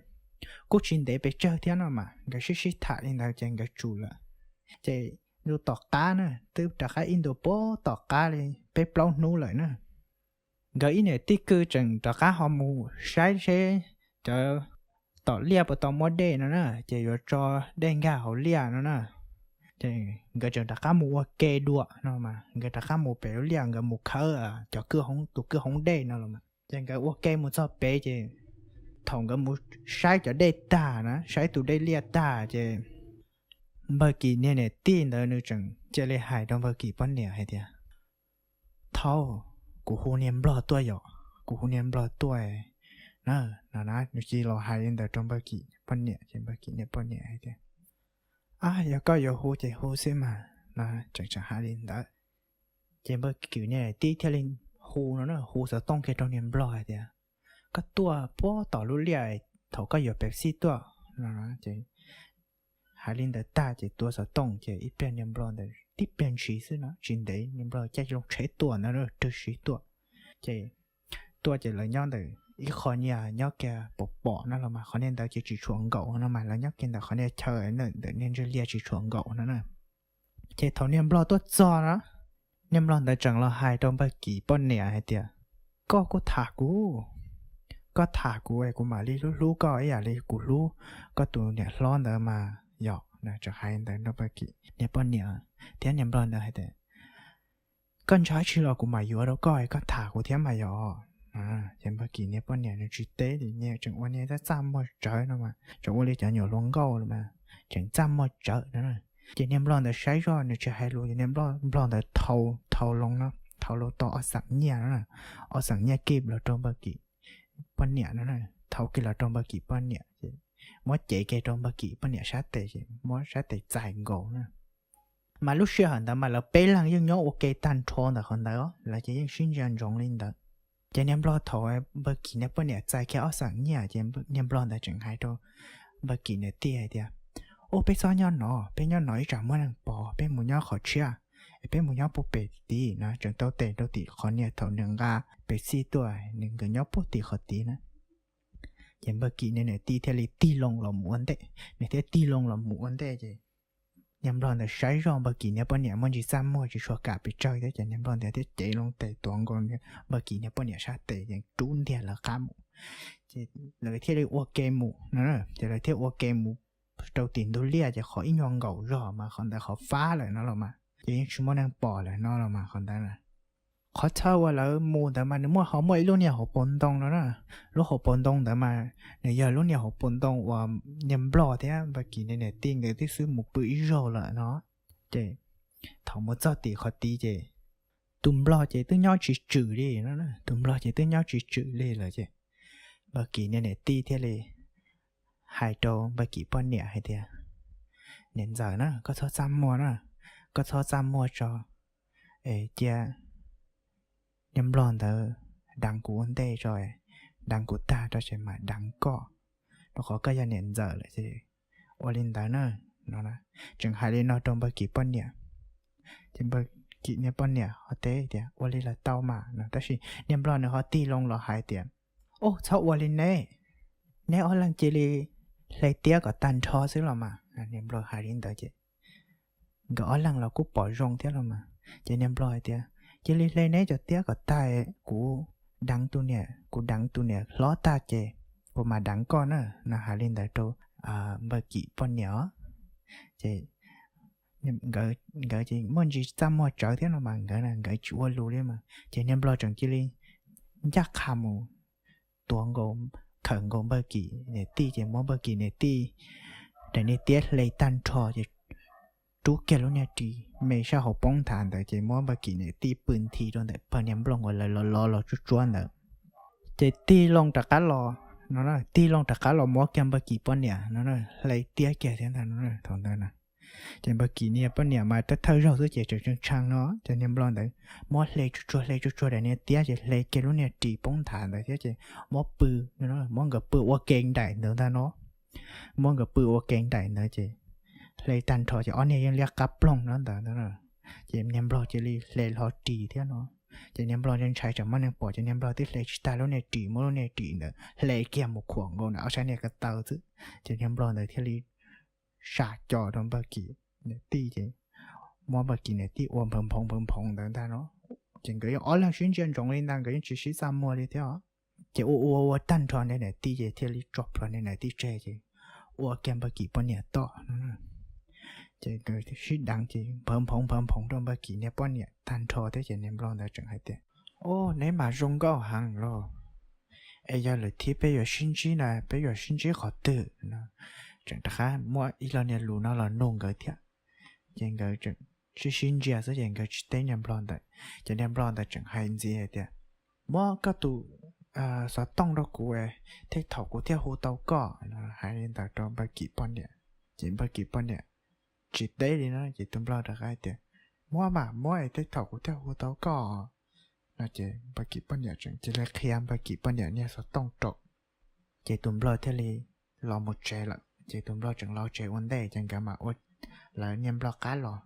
kuj tsis ntev pes tsawg thiab no mas nkawd sib sib tham li ntawd ces nkawd tsum lawm. Ces ntu tom qab na, twb rov qab ib ntu puag tom qab li peb plaub hnub lawm na, nkawd ib niam tij kwj tseem rov qab ho mus saib seb cov tom liaj puas tau muab dej no na, ces yuav tso dej nkag hauv liaj no na. Ces nkawd tseem rov qab mus ua ke dua no mas nkawd rov qab mus pem lub liaj, nkawd mus khawb cov kwj hoob, tus kwj hoob dej no los mas. Ces nkawd ua ke mus txog pem ces thaum nkawd mus saib cov dej tag na, saib tus dej liaj tag ces Npawg Kim niag niam tij ntawd nws tseem cia li hais rau Npawg Kim poj niam hais tias, Thaub, kuv hu niag nplog tuaj yom, kuv hu niag nplog tuaj na. No na, nws cia li los hais li ntawd rau Npawg Kim poj niam ces Npawg Kim niag poj niam hais tias, A, yog koj yuav hu ces hu xwb mas no. Tseem tseem hais li ntawd ces Npawg Kim niag niam tij thiaj li hu no na, hu xov tooj kiag rau niag nplog hais tias, Koj tuaj puag tom lub liaj thaum koj yuav Pepsi tuaj no. Ces hais li ntawd tag ces tua xov tooj ces ib pliag niag nplog ntawd tib pliag ntshis xwb no, tsis ntev niag nplog caij loo tsheb tuaj ntawd, rwg siv tuaj. Ces tuaj ces lawv nyob ntawm ib qho niag nyob kiag pom pom no los mas qhov niag ntawd ces tsis tshua nkaum no mas lawv nyob kiag ntawm qhov niag chaw ntawm niag ntsig liaj tsis tshua nkaum no na. Ces thaum niag nplog tuaj txog na, niag nplog ntawd tseem los hais rau Npawg Kim poj niam hais tias, Koj kuj tham kuv, koj tham kuv es kuv mam li hlub hlub koj ib yam li kuv hlub koj tus niam hlob ntawd mas yom. Tseem hais ntawd rau Npawg Kim niag poj niam thiab niag nplog ntawd hais tias, Koj ntshaw tsi los kuv mam yuav rau koj, koj tham kuv thiab mas yom. Ces Npawg Kim niag poj niam nws tsis teb li, tseem ua niag txaj txaj muag tsawv no mas, tseem ua li cov nyuam hluas nkauj los mas, tseem txaj muag tsawv no. Ces niag nplog ntawd saib zoj nws tsis hais lus ces niag nplog ntawd thau, thau loo no, thau loo tau ob xeem nyiaj no, ob xeem nyiaj kib los rau Npawg Kim poj niam no, thau kiag los rau Npawg Kim poj niam ces muab cev kiag rau Npawg Kim poj niam sab tes ces muab sab tes txais nkaus na. Mas lub sij hawm ntawd mas lawv peb leeg yeej nyob ua ke tag nrho ntawm qhov ntawd, lawv ces yeej sib ntsia ntsoov li ntawd. Ces niag nplog thaum Npawg Kim niag poj niam txais kiag ob xeem nyiaj ces niag nplog ntawd tseem hais rau Npawg Kim niam tij hais tias, Ub, peb txhob nyob no, peb nyob no ib tsam muaj neeg pom, peb mus nyob qhov tshiab, es peb mus nyob puag pem tid no, tseem tau tes rau tim qhov niag thaum nws nqa Pepsi tuaj, nws nkawd nyob puag tim qhov tid na. Ces Npawg Kim niag niam tij thiaj li tig loo los mus ua ntej, nws thiaj tig loo los mus ua ntej ces niag nplog ntawd saib zoj Npawg Kim niag poj niam muaj ntsis txaj muag tsis tshua kam pes tsawg thiab ces niag nplog ntawd thiaj cev loo tes tuav nkaus Npawg Kim niag poj niam sab tes ces rub ntiag lawv qab mus. Ces lawv thiaj li ua ke mus no, ces lawv thiaj ua ke mus rau tim ntug liaj ces qhov ib nyuag nkaum zog mas qhov ntawd qhov fab lawm no los mas ces yeej tsis muaj neeg pom lawm no los mas qhov ntawd. Qhov chaw uas lawv mus ntawd mas nws muaj, ho muaj ib lub niag hauv paus ntoo no na. Lub hauv paus ntoo ntawd mas nws yog lub niag hauv paus ntoo uas niag nplog thiab Npawg Kim niag niam tij nkawd twb xub mus pw ib zaug lawm no. Ces thaum mus txog tim qhov tid ces tus nplog ces twb nyob tsis tswm li no, tus nplog ces twb nyob tsis tswm li lawm ces Npawg Kim niag niam tij thiaj li hais rau Npawg Kim poj niam hais tias, Niam ntxawm na, koj txhob txaj muag na, koj txhob txaj muag tso, es cia niag nplog ntawd deev kuv ua ntej tso, deev kuv tag tso ces mam deev koj, rau qhov koj yog niam ntxawm lawm ces ua li ntawd na, no. Tseem hais li no rau Npawg Kim poj niam, ces Npawg Kim niag poj niam ho teb tias, Ua li los tau mas, no. Tab sis niag nplog nws ho tig loo los hais tias, Ub, txhob ua li ne, neb ob leeg cia li hle tiab kom tag nrho xwb los mas. Niag nplog hais li ntawd ces nkawd ob leeg los kuj pom zoo thiab los mas, ces niag nplog hais tias, Cia li hle neb cov tiab kom tag, kuv deev tus niam, kuv deev tus niam hlob tag ces kuv mam deev koj na, no. Hais li ntawd rau Npawg Kim poj niam os. Ces nkawd ces muaj ntsis txaj muag tsawv thiab no mas nkawd, nkawd tsis ua lus li mas, ces niag nplog tseem cia li ncaj qha mus tuav nkaus khawm nkaus Npawg Kim niam tij ces muab Npawg Kim niam tij daim niag tiab hle tag nrho ces rub kiag lub niag ris me sab hauv poob nthav ntawd ces muab Npawg Kim niam tij pw nthi rau ntawm pawg niag nplooj uas lawv los los los tsuab tsuab ntawd. Ces tig loo rov qab los no, tig loo rov qab los muab kiag Npawg Kim poj niam no hle tiab kiag thiab ntag no thaum ntawd na. Ces Npawg Kim niag poj niam mas thawj thawj zaug xwb ces tseem tshee tshee no, ces niag nplog ntawd muab hle tsuag tsuag hle tsuag tsuag daim niag tiab ces hle kiag lub niag ris poob nthav ntawd thiab ces muab pw, muab nkawd pw ua ke nraim ntawd ntag no. Muab nkawd pw ua ke nraim ntawd ces hle tag nrho ces ob niag yeej liab qab ploog no ntawd. Ces niag nplog cia li hle hlo ris thiab no. Ces niag nplog ntshai tsam muaj neeg pom ces niag nplog twb hle tsis tag lub niag ris, muab lub niag ris ntawd hle kiag mus khuam nkaus na ob sab niag ko taw xwb. Ces niag nplog ntawd thiaj li sam co rau Npawg Kim niam tij ces muab Npawg Kim niam tij ua nphawv nphoov nphawv nphoov ntawd ntag no. Ces nkawd yeej ob leeg sib ntsia ntsoov li ntag, nkawd yeej tsis sib txaj muag li thiab os. Ces ua ua ua tag nrho niag niam tij ces thiaj li tso plhuav niag niam tij tseg ces ua kiag Npawg Kim poj niam tom no. Ces nkawd sib deev ces nphawv nphoov nphawv nphoov rau Npawg Kim niag poj niam tag nrho thiab ces niag nplog ntawd tseem hais tias, Ub, neb mas zoo nkauj heev los, es yog lwm thib peb yuav sib ntsib na peb yuav sib ntsib qhov twg no? Tseem rov qab muab ib lo niag lus no los nug nkawd thiab. Ces nkawd tseem sib sib ntsia xwb ces nkawd tsis teb niag nplog ntawd. Ces niag nplog ntawd tseem hais ntxiv hais tias, Muab koj tus xov tooj rau kuv, tej thaum kuv thiaj hu tau koj no. Hais li ntawd rau Npawg Kim poj niam, ces Npawg Kim poj niam tsis teb li no ces tus nplog rov qab hais tias, Muab mas muab es tej thaum kuv thiaj hu tau koj no. Ces Npawg Kim poj niam tseem cia li qhia Npawg Kim poj niam niag xov tooj rau. Ces tus nplog thiaj li los mus tsev lawm. Ces tus nplog tseem los tsev ua ntej ces nkawd mam ua lawv niag nplog qab los.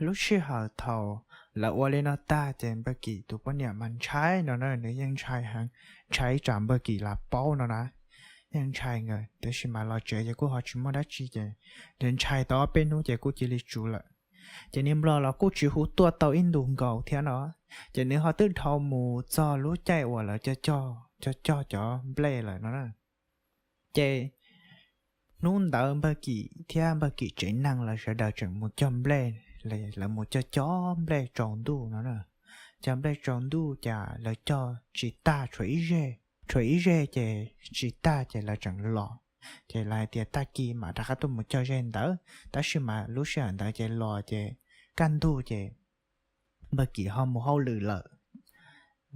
Lub sij hawm thaum lawv ua li no tag ces Npawg Kim tus poj niam mas ntshai no na, nws yeej ntshai heev, ntshai tsam Npawg Kim lam paub no na. Yeej ntshai nkawd, tab sis mas los tsev ces kuj ho tsis muaj dab tsi ces nws ntshai tau ob peb hnub ces kuj cia li tsum lawm. Ces niag nplog los kuj tsis hu tuaj tau ib ntus nkaus thiab no. Ces nws ho twb dhau mus txog lub caij uas lawv cog cog cov nplej lawm no na. Ces hnub ntawd Npawg Kim thiab Npawg Kim tsev neeg lawv sawv daws tseem mus cog nplej, lawv mus cog cov nplej tsaus ntuj no na. Cog nplej tsaus ntuj cas lawv cog tsis tag, tshuav ib zeg, tshuav ib zeg ces tsis tag ces lawv tseem los. Ces lawv hais tias tag kis mam rov qab tuaj mus cog zeg ntawd, tab sis mas lub sij hawm ntawd ces los ces kaj ntug ces Npawg Kim ho mus hauj lwm lawm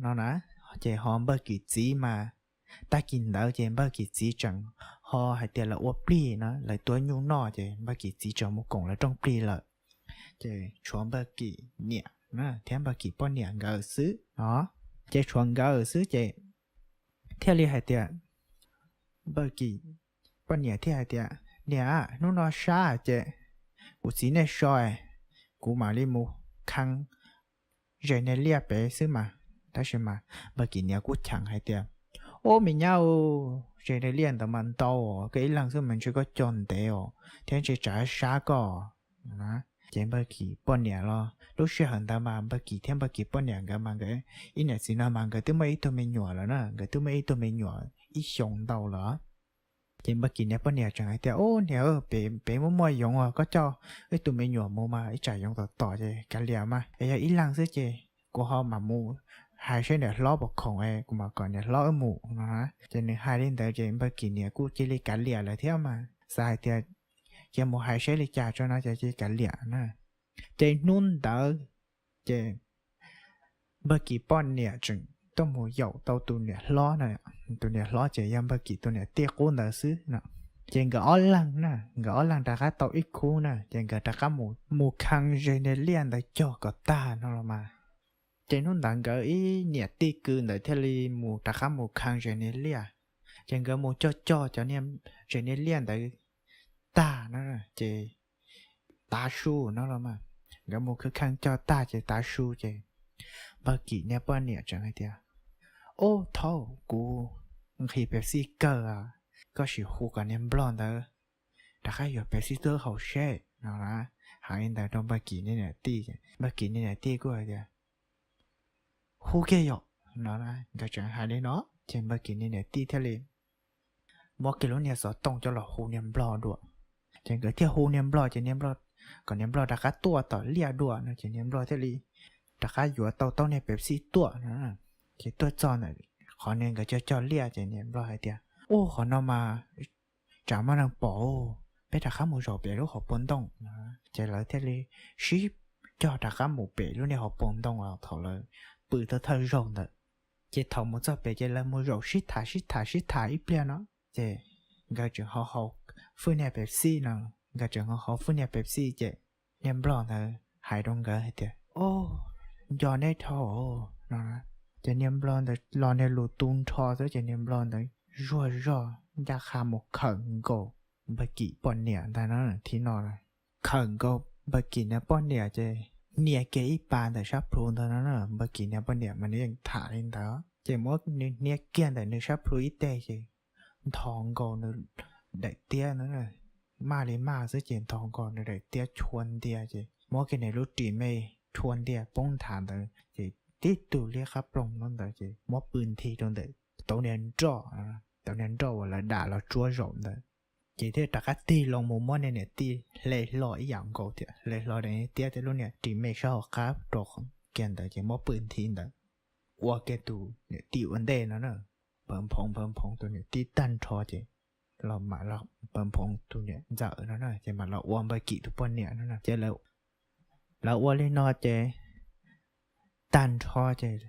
no na. Ces ho Npawg Kim txiv mas tag kis ntawd ces Npawg Kim txiv tseem ho hais tias lawv ua plig no, lawv tuav nyuj noj ces Npawg Kim txiv tseem mus koom lawv rooj plig lawm. Ces tshuav Npawg Kim niam thiab Npawg Kim poj niam nkawd xwb no. Ces tshuav nkawd xwb ces thiaj li hais tias, Npawg Kim poj niam thiaj hais tias, Niam, hnub no sab ces kuv txiv nej so, kuv mam li mus khee zes niag liaj pem xwb mas. Tab sis mas Npawg Kim niam kuj cheem hais tias, Ub, me nyab, zes niag liaj ntawd mas ntau, koj ib leeg xwb mas ntshe koj cog ntev os thiab ntshe tsam sab koj. Ces Npawg Kim poj niam los lub sij hawm ntawd mas Npawg Kim thiab Npawg Kim poj niam nkawd mas nkawd ib niam txiv no mas nkawd twb muaj ib tug me nyuam lawm na, nkawd twb muaj ib tug me nyuam ib xyoos ntau lawm. Ces Npawg Kim niag poj niam tseem hais tias, Ub, niam, pem muaj muaj yoov os, koj coj wb tus me nyuam mus mas ib tsam yoov tom tom ces kav liam mas, es yog ib leeg xwb ces kuv ho mam mus hais seb niam hlob puas khoom es kuv mam kom niam hlob wb mus no. Ces nws hais li ntawd ces Npawg Kim niam kuj cia li kav liam lawm thiab mas, xav hais tias cia mus hais seb li cas tso no ces cia li kav liam na. Ces hnub ntawd ces Npawg Kim poj niam tseem tuaj mus yaum tau tus niam hlob na. Tus niam hlob ces yog Npawg Kim tus niam tij qub ntawd xwb no. Ces nkawd ob leeg na, nkawd ob leeg rov qab tau ib khub na ces nkawd rov qab mus khee zes niag liaj ntawd cog kom tag no los mas. Ces hnub ntawd nkawd ib niam tij kwv ntawd thiaj li mus rov qab mus khee zes niag liaj. Ces nkawd mus cog cog cov niag zes niag liaj ntawd tag no ces tav su no los mas. Nkawd mus khee khee cog tag ces tav su ces Npawg Kim niag poj niam tseem hais tias, Ub, thaub, kuv nqhis Pepsi kawg, koj sim hu kom niag nplog ntawd rov qab yuav Pepsi tuaj haus seb no. Hais li ntawd rau Npawg Kim niag niam tij, Npawg Kim niag niam tij kuj hais tias, Hu kiag yom no. Nkawd tseem hais li no ces Npawg Kim niag niam tij thiaj li muab kiag lub niag xov tooj coj los hu niag nplog dua. Ces nkawd thiaj hu niag nplog ces niag nplog, kom niag nplog rov qab tuaj tom liaj dua no ces niag nplog thiaj li rov qab yuav tau taub niag Pepsi tuaj no. Ces tuaj txog ntawm qhov niag nkawd cog cog liaj ces niag nplog hais tias, Ub, qhov no mas tsam muaj neeg pom, peb rov qab mus zaum pem lub hauv paus ntoo. Ces lawv thiaj li sib cog rov qab mus pem lub niag hauv paus ntoo uas thaum lawv pw thawj thawj zaug ntawd. Ces thaum mus txog pem ces lawv mus zaum sib tham sib tham sib tham ib pliag no, ces nkawd tseem ho haus fwj niag Pepsi no, nkawd tseem ho haus fwj niag Pepsi ces niag nplog ntawd hais rau nkawd hais tias, Ub, nco neb dhau no. Ces niag nplog ntawd los niag lus tu nrho xwb ces niag nplog ntawd zuag zog ncaj qha mus khawm nkaus npawg Kim poj niam ntag no. Thib no khawm nkaus npawg Kim niag poj niam ces hnia kiag ib pas ntawm sab plhu ntag no. Npawg Kim niag poj niam mas nws yeej tham li ntawd ces muab nws hnia kiag ntawm nws sab plhu ib teg ces ntho nkaus nws daim tiab na, maj li maj xwb ces ntho nkaus nws daim tiab chua ntia ces muab kiag nws lub ris me chua ntia poob nthav ntawd ces tib tug liab qab ploog no ntawd ces muab pw nthi rau ntawm tauv niag nroj, tauv niag nroj uas lawv dam los tsuab zaum ntawd. Ces thiaj rov qab tig loo mus muab niag niam tij hle hlo ib yam nkaus thiab, hle hlo daim tiab thiab lub niag ris me sab hauv qab rau kiag ntawd ces muab pw nthi ntawd, ua kiag tus niam tij ua ntej no na. Npawg Nphoov, npawg Nphoov tus niam tij tag nrho ces los mam los, npawg Nphoov tus niam ntxawm no ces mam los ua npawg Kim tus poj niam no ces lawv ua li no ces tag nrho ces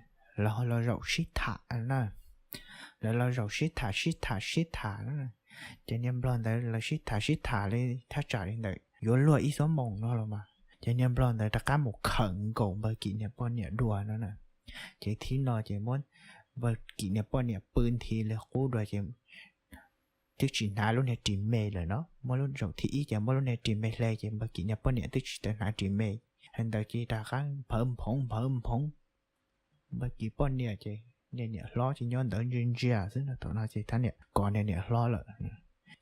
lawv los zaum sib tham na. Lawv los zaum sib tham sib tham sib tham na. Ces niag nplog ntawd lawv sib tham sib tham li thaj tsam li ntawd yuav luag ib xuab moos no los mas ces niag nplog ntawd rov qab mus khawm nkaus npawg Kim niag poj niam dua no na. Ces thib no ces muab npawg Kim niag poj niam pw nthi li qub dua ces twb tsis hnav lub niag ris me lawm no. Muab lub zaum thib ib ces muab lub niag ris me hle ces npawg Kim niag poj niam twb tsis tau hnav ris me. Hais ntawd ces rov qab npawg Nphoov, npawg Nphoov, npawg Kim poj niam ces niag niam hlob ces nyob ntawd ntsia ntsia xwb no. Thaum no ces thab niam kov niag niam hlob lawm.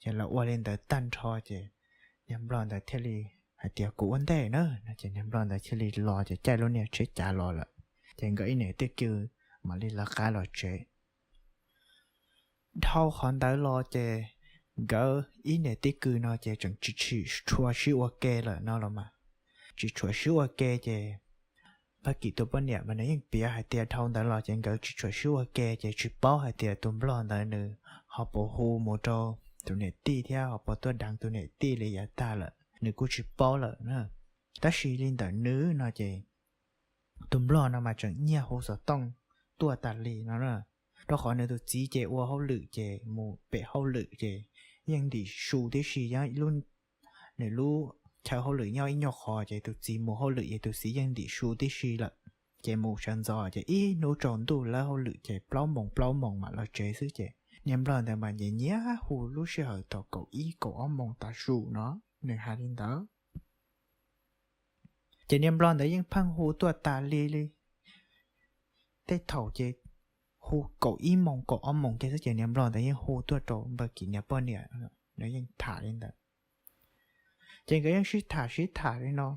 Ces lawv ua li ntawd tag nrho ces niag nplog ntawd thiaj li hais tias, Kuv ua ntej na. Ces niag nplog ntawd thiaj li los ces caij lub niag tsheb cav los lawm. Ces nkawd ib niam tij kwv mam li lawv qab los tsev. Dhau qhov ntawd los ces nkawd ib niam tij kwv no ces tseem tsis tshua sib ua ke lawm no los mas. Tsis tshua sib ua ke ces npawg Kim tus poj niam mas nws yeej piav hais tias dhau ntawd los ces nkawd tsis tshua sib ua ke ces tsis paub hais tias tus nplog ntawd nws ho puas hu mus rau tus niam tij thiab ho puas tuaj deev tus niam tij li yav tag lawm nws kuj tsis paub lawm na. Tab sis li ntawm nws no ces tus nplog no mas tseem nyiag hu xov tooj tuaj tas li no na. Rau qhov nws tus txiv ces ua hauj lwm ces mus pem hauj lwm ces yeej ntim su tib si, nws lub chaw hauj lwm nyob ib nyuag qhov ces tus txiv mus hauj lwm ces tus txiv yeej ntim su tib si lawm. Ces mus sawv ntxov ces ib hnub tsaus ntuj lawb hauj lwm ces plaub moos plaub moos mam los tsev xwb ces niag nplog ntawd mas nyiam nyiam hu lub sij hawm thaum kaum ib kaum ob moos tav su no, nws hais li ntawd. Ces niag nplog ntawd yeej pheej hu tuaj tas li li. Tej thaum ces hu kaum ib moos kaum ob moos kiag xwb ces niag nplog ntawd yeej hu tuaj rau npawg Kim niag poj niam, nws yeej tham li ntawd. Ces nkawd yeej sib tham sib tham li no,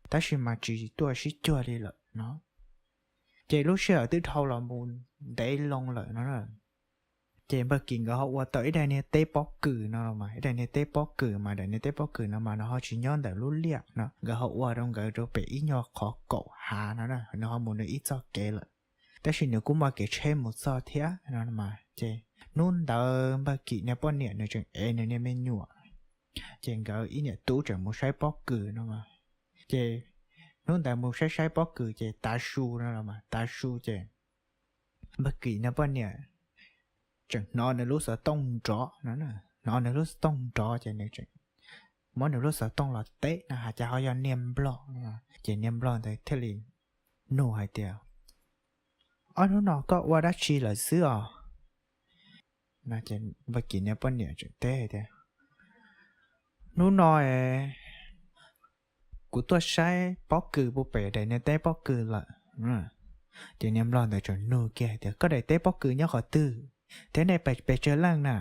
tab sis mas tsis tuaj sib cuag li lawm no. Ces lub sij hawm twb dhau los mus ntev loo lawm no. Ces npawg Kim nkawd ho ua tau ib daim niag teb pob kws no los mas, ib daim niag teb pob kws mas daim niag teb pob kws no mas nws ho tsis nyob ntawm lub liaj no, nkawd ho ua rau nkawd rau pem ib nyuag qhov kaum hav no, nws ho mus nws ib txoj kev lawm. Tab sis nws kuj muaj kev tsheb mus txog thiab no mas. Ces hnub ntawd npawg Kim niag poj niam nws tseem ev nws niag me nyuam, ces nkawd ib niam tub tseem mus saib pob kws no mas. Ces hnub ntawd mus saib saib pob kws ces tav su no los mas, tav su ces npawg Kim niag poj niam tseem hnov nws lub xov tooj nrov no, hnov nws lub xov tooj nrov ces nws tseem muab nws lub xov tooj los teb no, cas ho yog niag nplog no. Ces niag nplog ntawd thiaj li nug hais tias, Ob hnub no koj ua dab tsi lawm xwb os? Npawg Kim niag poj niam tseem teb hais tias, Hnub no es kuv tuaj saib pob kws puag pem daim niag teb pob kws lawm. Ces niag nplog ntawd tseem nug kiag hais tias, Koj daim teb pob kws nyob qhov twg thiab nej pes tsawg leej na?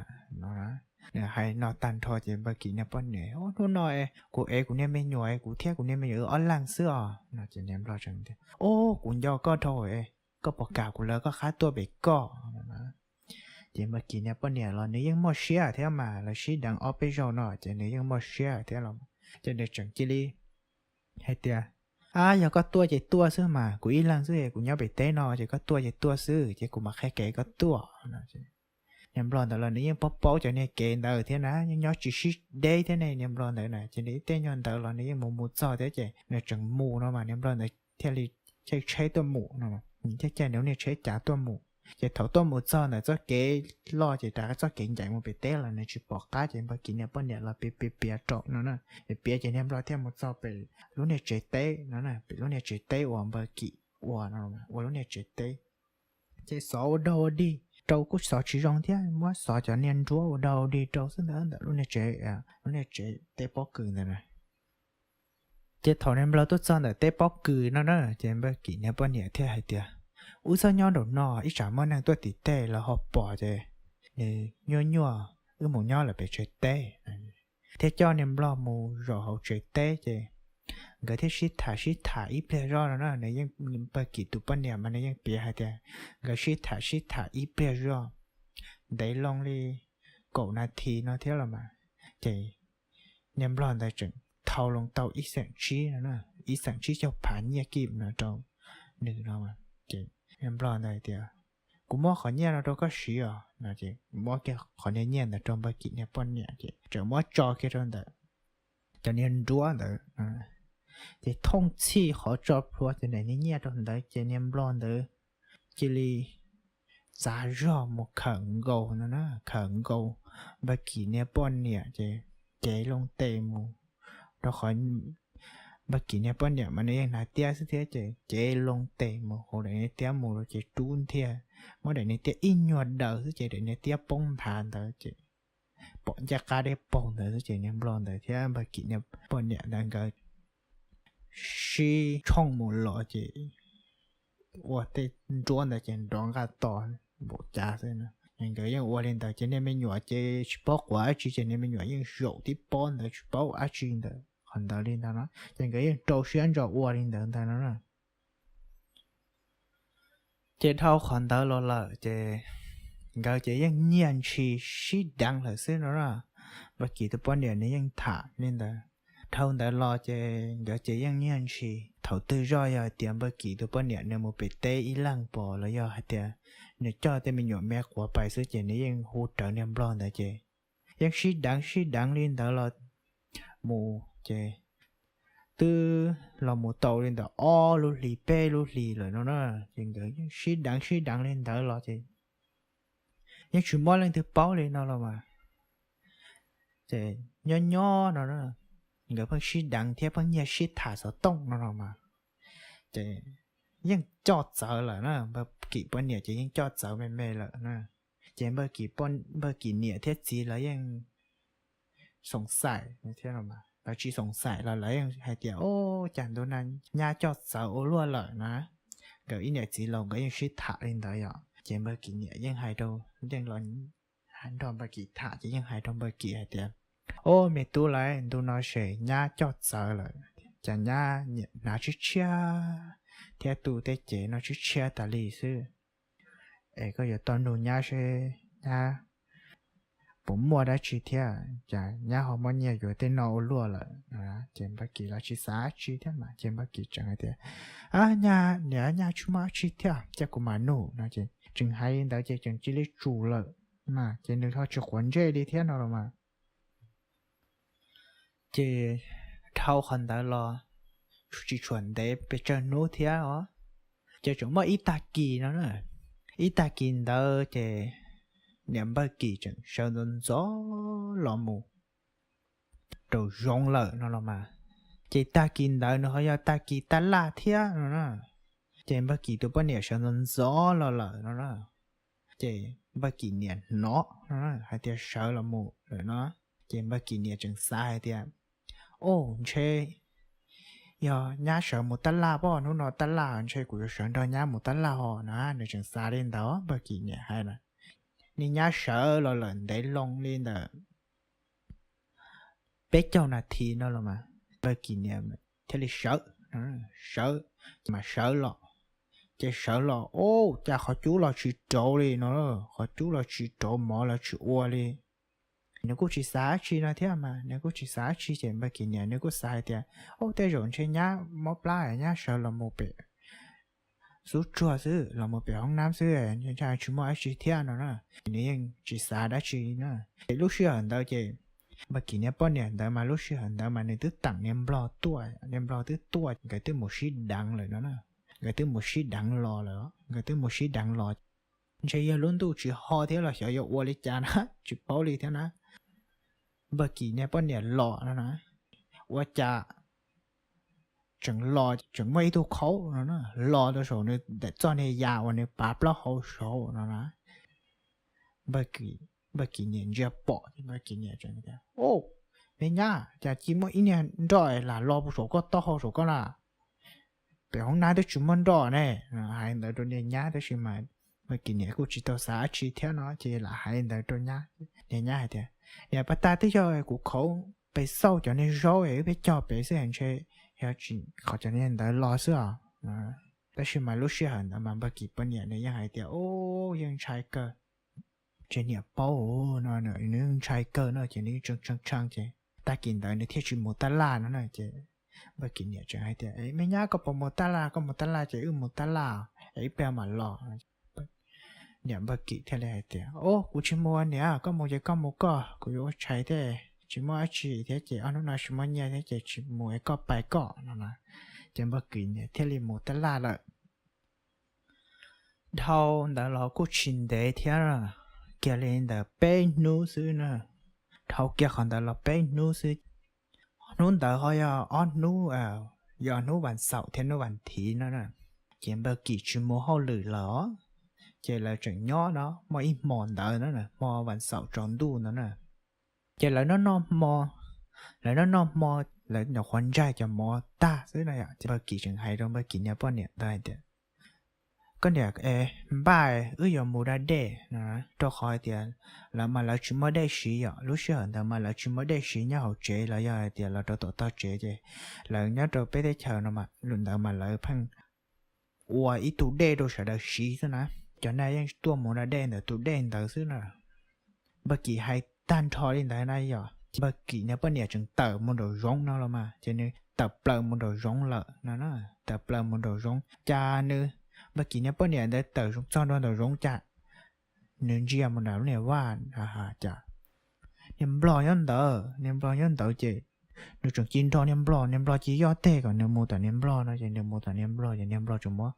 Nws hais no tag nrho ces npawg Kim niag poj niam, Hnub no es kuv ev kuv niag me nyuam, kuv thiab kuv niag me nyuam wb ob leeg xwb os. Ces niag nplog tseem tias, Ub, kuv nco koj dhau, koj puas kam kuv lawv koj qab tuaj pem koj? Ces npawg Kim niag poj niam los nws yeej muaj siab thiab mas, lawv sib deev ob peb zaug no ces nws yeej muaj siab thiab los, ces nws tseem cia li hais tias, Ab, yog koj tuaj ces tuaj xwb mas, kuv ib leeg xwb, kuv nyob pem teb no ces koj tuaj ces tuaj xwb, ces kuv mam qhia kev koj tuaj. Niag nplog ntawd los nws yeej paub paub cov niag kev ntawd thiab na, nyob tsis sib deb thiab ne. Niag nplog ntawd na ces nws ib tej nyuag ntawd los nws yeej mus mus txog thiab ces nws tseem mus no mas niag nplog ntawd thiaj li caij tsheb tuaj mus no, thiaj caij nws lub niag tsheb cav tuaj mus. Ces thaum tuaj mus txog ntawm txoj kev loj ces rov qab txoj kev ncaim mus pem teb los nws tsis pom qab ces npawg Kim niag poj niam los piav piav piav rau no na, piav ces niag nplog thiaj mus txog pem lub niag tsev teb no, pem lub niag tsev teb uas npawg Kim ua no, ua lub niag tsev teb. Ces xov ua dog ua dig rau kuj xov tsis zoo thiab, muab xov cov niag nruab ua dog ua dig rau xwb ntawd, ntawm lub niag tsev, lub niag tsev teb pob kws ntawd na. Ces thaum niag nplog tuaj txog ntawm teb pob kws no na ces npawg Kim niag poj niam thiaj hais tias, wb txhob nyob nraum no, ib tsam muaj neeg tuaj tim tej los ho pom ces nws nyuaj nyuaj, wb mus nyob lawm pem tsev teb. Thiaj coj niag nplog mus zaum hauv tsev teb ces nkawd thiaj sib tham sib tham ib pliag zoj no na, nws yeej, npawg Kim tus poj niam mas nws yeej piav hais tias nkawd sib tham sib tham ib pliag zoj ntev loo li kaum nas this no thiab los mas, ces niag nplog ntawd tseem thau loo tau ib xeem tsib no, ib xeem tsib caug phav nyiaj kim no rau nws no. Ces niag nplog ntawd tias, kuv muab qhov nyiaj no rau koj siv os no, ces muab kiag qhov niag nyiaj ntawd rau npawg Kim niag poj niam ces tseem muab tso kiag rau ntawm cov niag nruab ntawd. Ces thooj txhij qhov tso plhuav ces niag nyiaj rau ntawd ces niag nplog ntawd cia li txav zog mus khawm nkaus no na, khawm nkaus npawg Kim niag poj niam ces cev loo tes mus rau qhov npawg Kim niag poj niam mas nws yeej hnav tiab xwb thiab ces cev loo tes mus hauv daim niag tiab mus ces rub ntiag, muab daim niag tiab ib nyuag daws xwb ces daim niag tiab poob nthav ntawd ces pom ncaj qab deb paug ntawd xwb ces niag nplog ntawd thiab npawg Kim niag poj niam ntawd nkawd sib tshooj mus los ces ua tej nruab ntawd ces nrov nqaj tos npaum cas xwb. Nkawd yeej ua li ntawd ces niag me nyuam ces tsis paub quav dab tsi ces niag me nyuam yeej zaum tib pob ntawd tsis paub dab tsi ntawd qhov ntawd li ntawd no, ces nkawd yeej rau siab ntso ua li ntawd ntag no na. Ces dhau qhov ntawd los lawm ces nkawd ces yeej nyiag ntshis sib deev lawm xwb no na. Npawg Kim tus poj niam nws yeej tham li ntawd. Dhau ntawd los ces nkawd ces yeej nyiag ntshis. Thaum twg zoj yog hais tias npawg Kim tus poj niam nws mus pem teb ib leeg pom los yog hais tias nws coj tej me nyuam me quav pais xwb ces nws yeej hu rawv niag nplog ntawd ces yeej sib deev sib deev li ntawd los mus ces twb los mus tau li ntawm ob lub hlis peb lub hlis lawm no na. Ces nkawd yeej sib deev sib deev li ntawd los ces yeej tsis muaj leej twg paub li no los mas. Ces nyob nyob no nkawd pheej sib deev thiab pheej nyiag sib tham xov tooj no los mas, ces yeej coj txawv lawm na, npawg Kim poj niam ces yeej coj txawv me me lawm na. Ces npawg Kim niam thiab txiv lawv yeej xoom xaim thiab, lawv tsis xoom xaim los lawv yeej hais tias, o, cas ntu no nyab coj txawv ua luaj lawm na. Nkawd ib niam txiv laus nkawd yeej sib tham li ntawd yom, ces npawg Kim niam yeej hais rau, yeej los nrog npawg Kim tham ces yeej hais rau npawg Kim hais tias, o, me tub lauj, ntu no ces nyab coj txawv lawm, cas nyab niam hnav tshiab tshiab thiab tu tej cev no tshiab tshiab tas li xwb. Es koj yuav tau nug nyab seb nyab puas muaj dab tsi thiab, cas nyab ho muab nyiaj yuav tej no ua luaj lawm. Ces npawg Kim los tsis xav dab tsi thiab mas, ces npawg Kim tseem hais tias, a, nyab, niam, nyab tsis muaj dab tsi thiab, cia kuv mam nug no. Ces tseem hais li ntawd ces tseem cia li tsum lawm na, ces nws ho tsis quav ntsej li thiab no los mas. Ces dhau qhov ntawd los tsis tshuav ntev pes tsawg hnub thiab os, ces tseem muaj ib tag kis no na. Ib tag kis ntawd ces niam npawg Kim tseem sawv ntxov ntxov los mus rau zoov lawm no los mas. Ces tag kis ntawd nws ho yog tag kis taj laj thiab no na. Ces npawg Kim tus poj niam sawv ntxov ntxov los lawm no na. Ces npawg Kim niam hnov hais tias sawv los mus lawm no, ces npawg Kim niam tseem xav hais tias, o, ntshe yog nyab sawv mus taj laj pob, hnub no taj laj ntshe kuv yuav sawv nrog nyab mus taj laj ho na. Nws tseem xav li ntawd, npawg Kim niam hais na. Niag nyab sawv los lawm ntev loo li ntawm peb caug nas this no los mas, npawg Kim niam thiaj li sawv, sawv, ces mas sawv los, ces sawv los, o, cas qhov cub los tsis rauv li no, qhov cub los tsis rauv, mov los tsis ua li. Nws kuj tsis xav dab tsi no thiab mas, nws kuj tsis xav dab tsi ces Npawg Kim niam nws kuj xav hais tias, Ub, tej zaum ntshe nyab mob plab, nyab sawv los mus pem xub tsuag xwb, los mus pem hoob nab xwb, tsis muaj dab tsi thiab no na. Nws yeej tsis xav dab tsi na. Ces lub sij hawm ntawd ces Npawg Kim niag poj niam ntawd mas lub sij hawm ntawd mas nws twb teem niag nplog tuaj, niag nplog twb tuaj, nkawd twb mus sib deev lawm no na. Nkawd twb mus sib deev los lawm, nkawd twb mus sib deev los. Ntshe yog lub ntuj tsis ho thiab los xyov yuav ua li cas na, tsis paub li thiab na. Npawg Kim niag poj niam los no na, ua cas tseem los tseem muaj ib tug qhaub no na, los rau saum nws txoj niag yas uas nws pav plaub hau saud no na. Npawg Kim niam ntsia pom, Npawg Kim niam tias, Ub, me nyab, cas cia muaj ib niag nroj lam los puag saum koj taub hau saum koj na. Pem hoob nab twb tsis muaj nroj ne. Hais ntawd rau niag nyab tab sis mas Npawg Kim niam kuj tsis tau xav dab tsi thiab no ces lam hais ntawd rau nyab. Niag nyab hais tias, Niam, pas tas twb yog kuv qhauv pes xauj cov niag zaub es wb peb cog pem xwb, ntshe yog tsis qhov cov niag ntawd los xwb os. Tab sis mas lub sij hawm ntawd mas Npawg Kim poj niam nws yeej hais tias, Ub, yeej ntshai kawg. Ces niam paub no, nws ntshai kawg no ces nws tshee tshee tshee ces tag kis ntawd nws thiaj tsis mus tab laj no na. Ces Npawg Kim niam tseem hais tias, Me nyab, koj puas mus tab laj? Koj mus tab laj ces wb mus tab laj es ib pliag mam los. Niam Npawg Kim thiaj li hais tias, Ub, kuv tsis mus niam, koj mus ces koj mus koj, kuv yuav ua tshais thiab, tsis muaj dab tsi thiab ces ob hnub no tsis muaj nyiaj thiab ces tsis mus es koj pais koj no na. Ces Npawg Kim niam thiaj li mus tab laj lawm. Dhau ntawd los kuj tsis ntev thiab, kiag li ntawd peb hnub xwb na. Dhau kiag qhov ntawd los peb hnub xwb. Hnub ntawd ho yog ob hnub, yog hnub vas xaum thiab hnub vas thiv no na. Ces Npawg Kim tsis mus hauj lwm lawm, ces lawv tseem nyob no muaj ib hmo ntawd na, hmo vas xaum tsaus ntuj ntawd na. Ces lawv noj noj hmo, lawv noj noj hmo, lawv nyuam qhuav ntsaig cov mov tag xwb no yom, ces Npawg Kim tseem hais rau Npawg Kim niag poj niam ntawd hais tias, Koj niam, npaj wb yuav mus da dej no, rau qhov hais tias lawv mas lawv tsis muaj dej siv yom, lub sij hawm ntawd mas lawv tsis muaj dej siv nyob hauv tsev los yog hais tias los rau tom tog tsev ces lawv nyob rau peb teb chaws no mas lub ntawd mas lawv pheej ua ib tug dej rau sawv daws siv xwb na. Cov neeg yeej tuaj mus da dej ntawm tus dej ntawd xwb na. Npawg Kim hais tag nrho li ntawd na yom, Npawg Kim niag poj niam tseem tawm mus nraum zoov no los mas, ces nws tawm plaws mus nraum zoov lawm no, tawm plaws mus nraum zoov. Cas nws, Npawg Kim niag poj niam ntawd tawm txog nraum zoov cas nws ntsia mus nram lub niag vaj, cas niag nplog nyob ntawd, niag nplog nyob ntawd ces nws tseem cia nrog niag nplog, niag nplog cia yoj teg kom nws mus tom niag nplog no, ces nws mus tom niag nplog ces niag nplog tseem muab,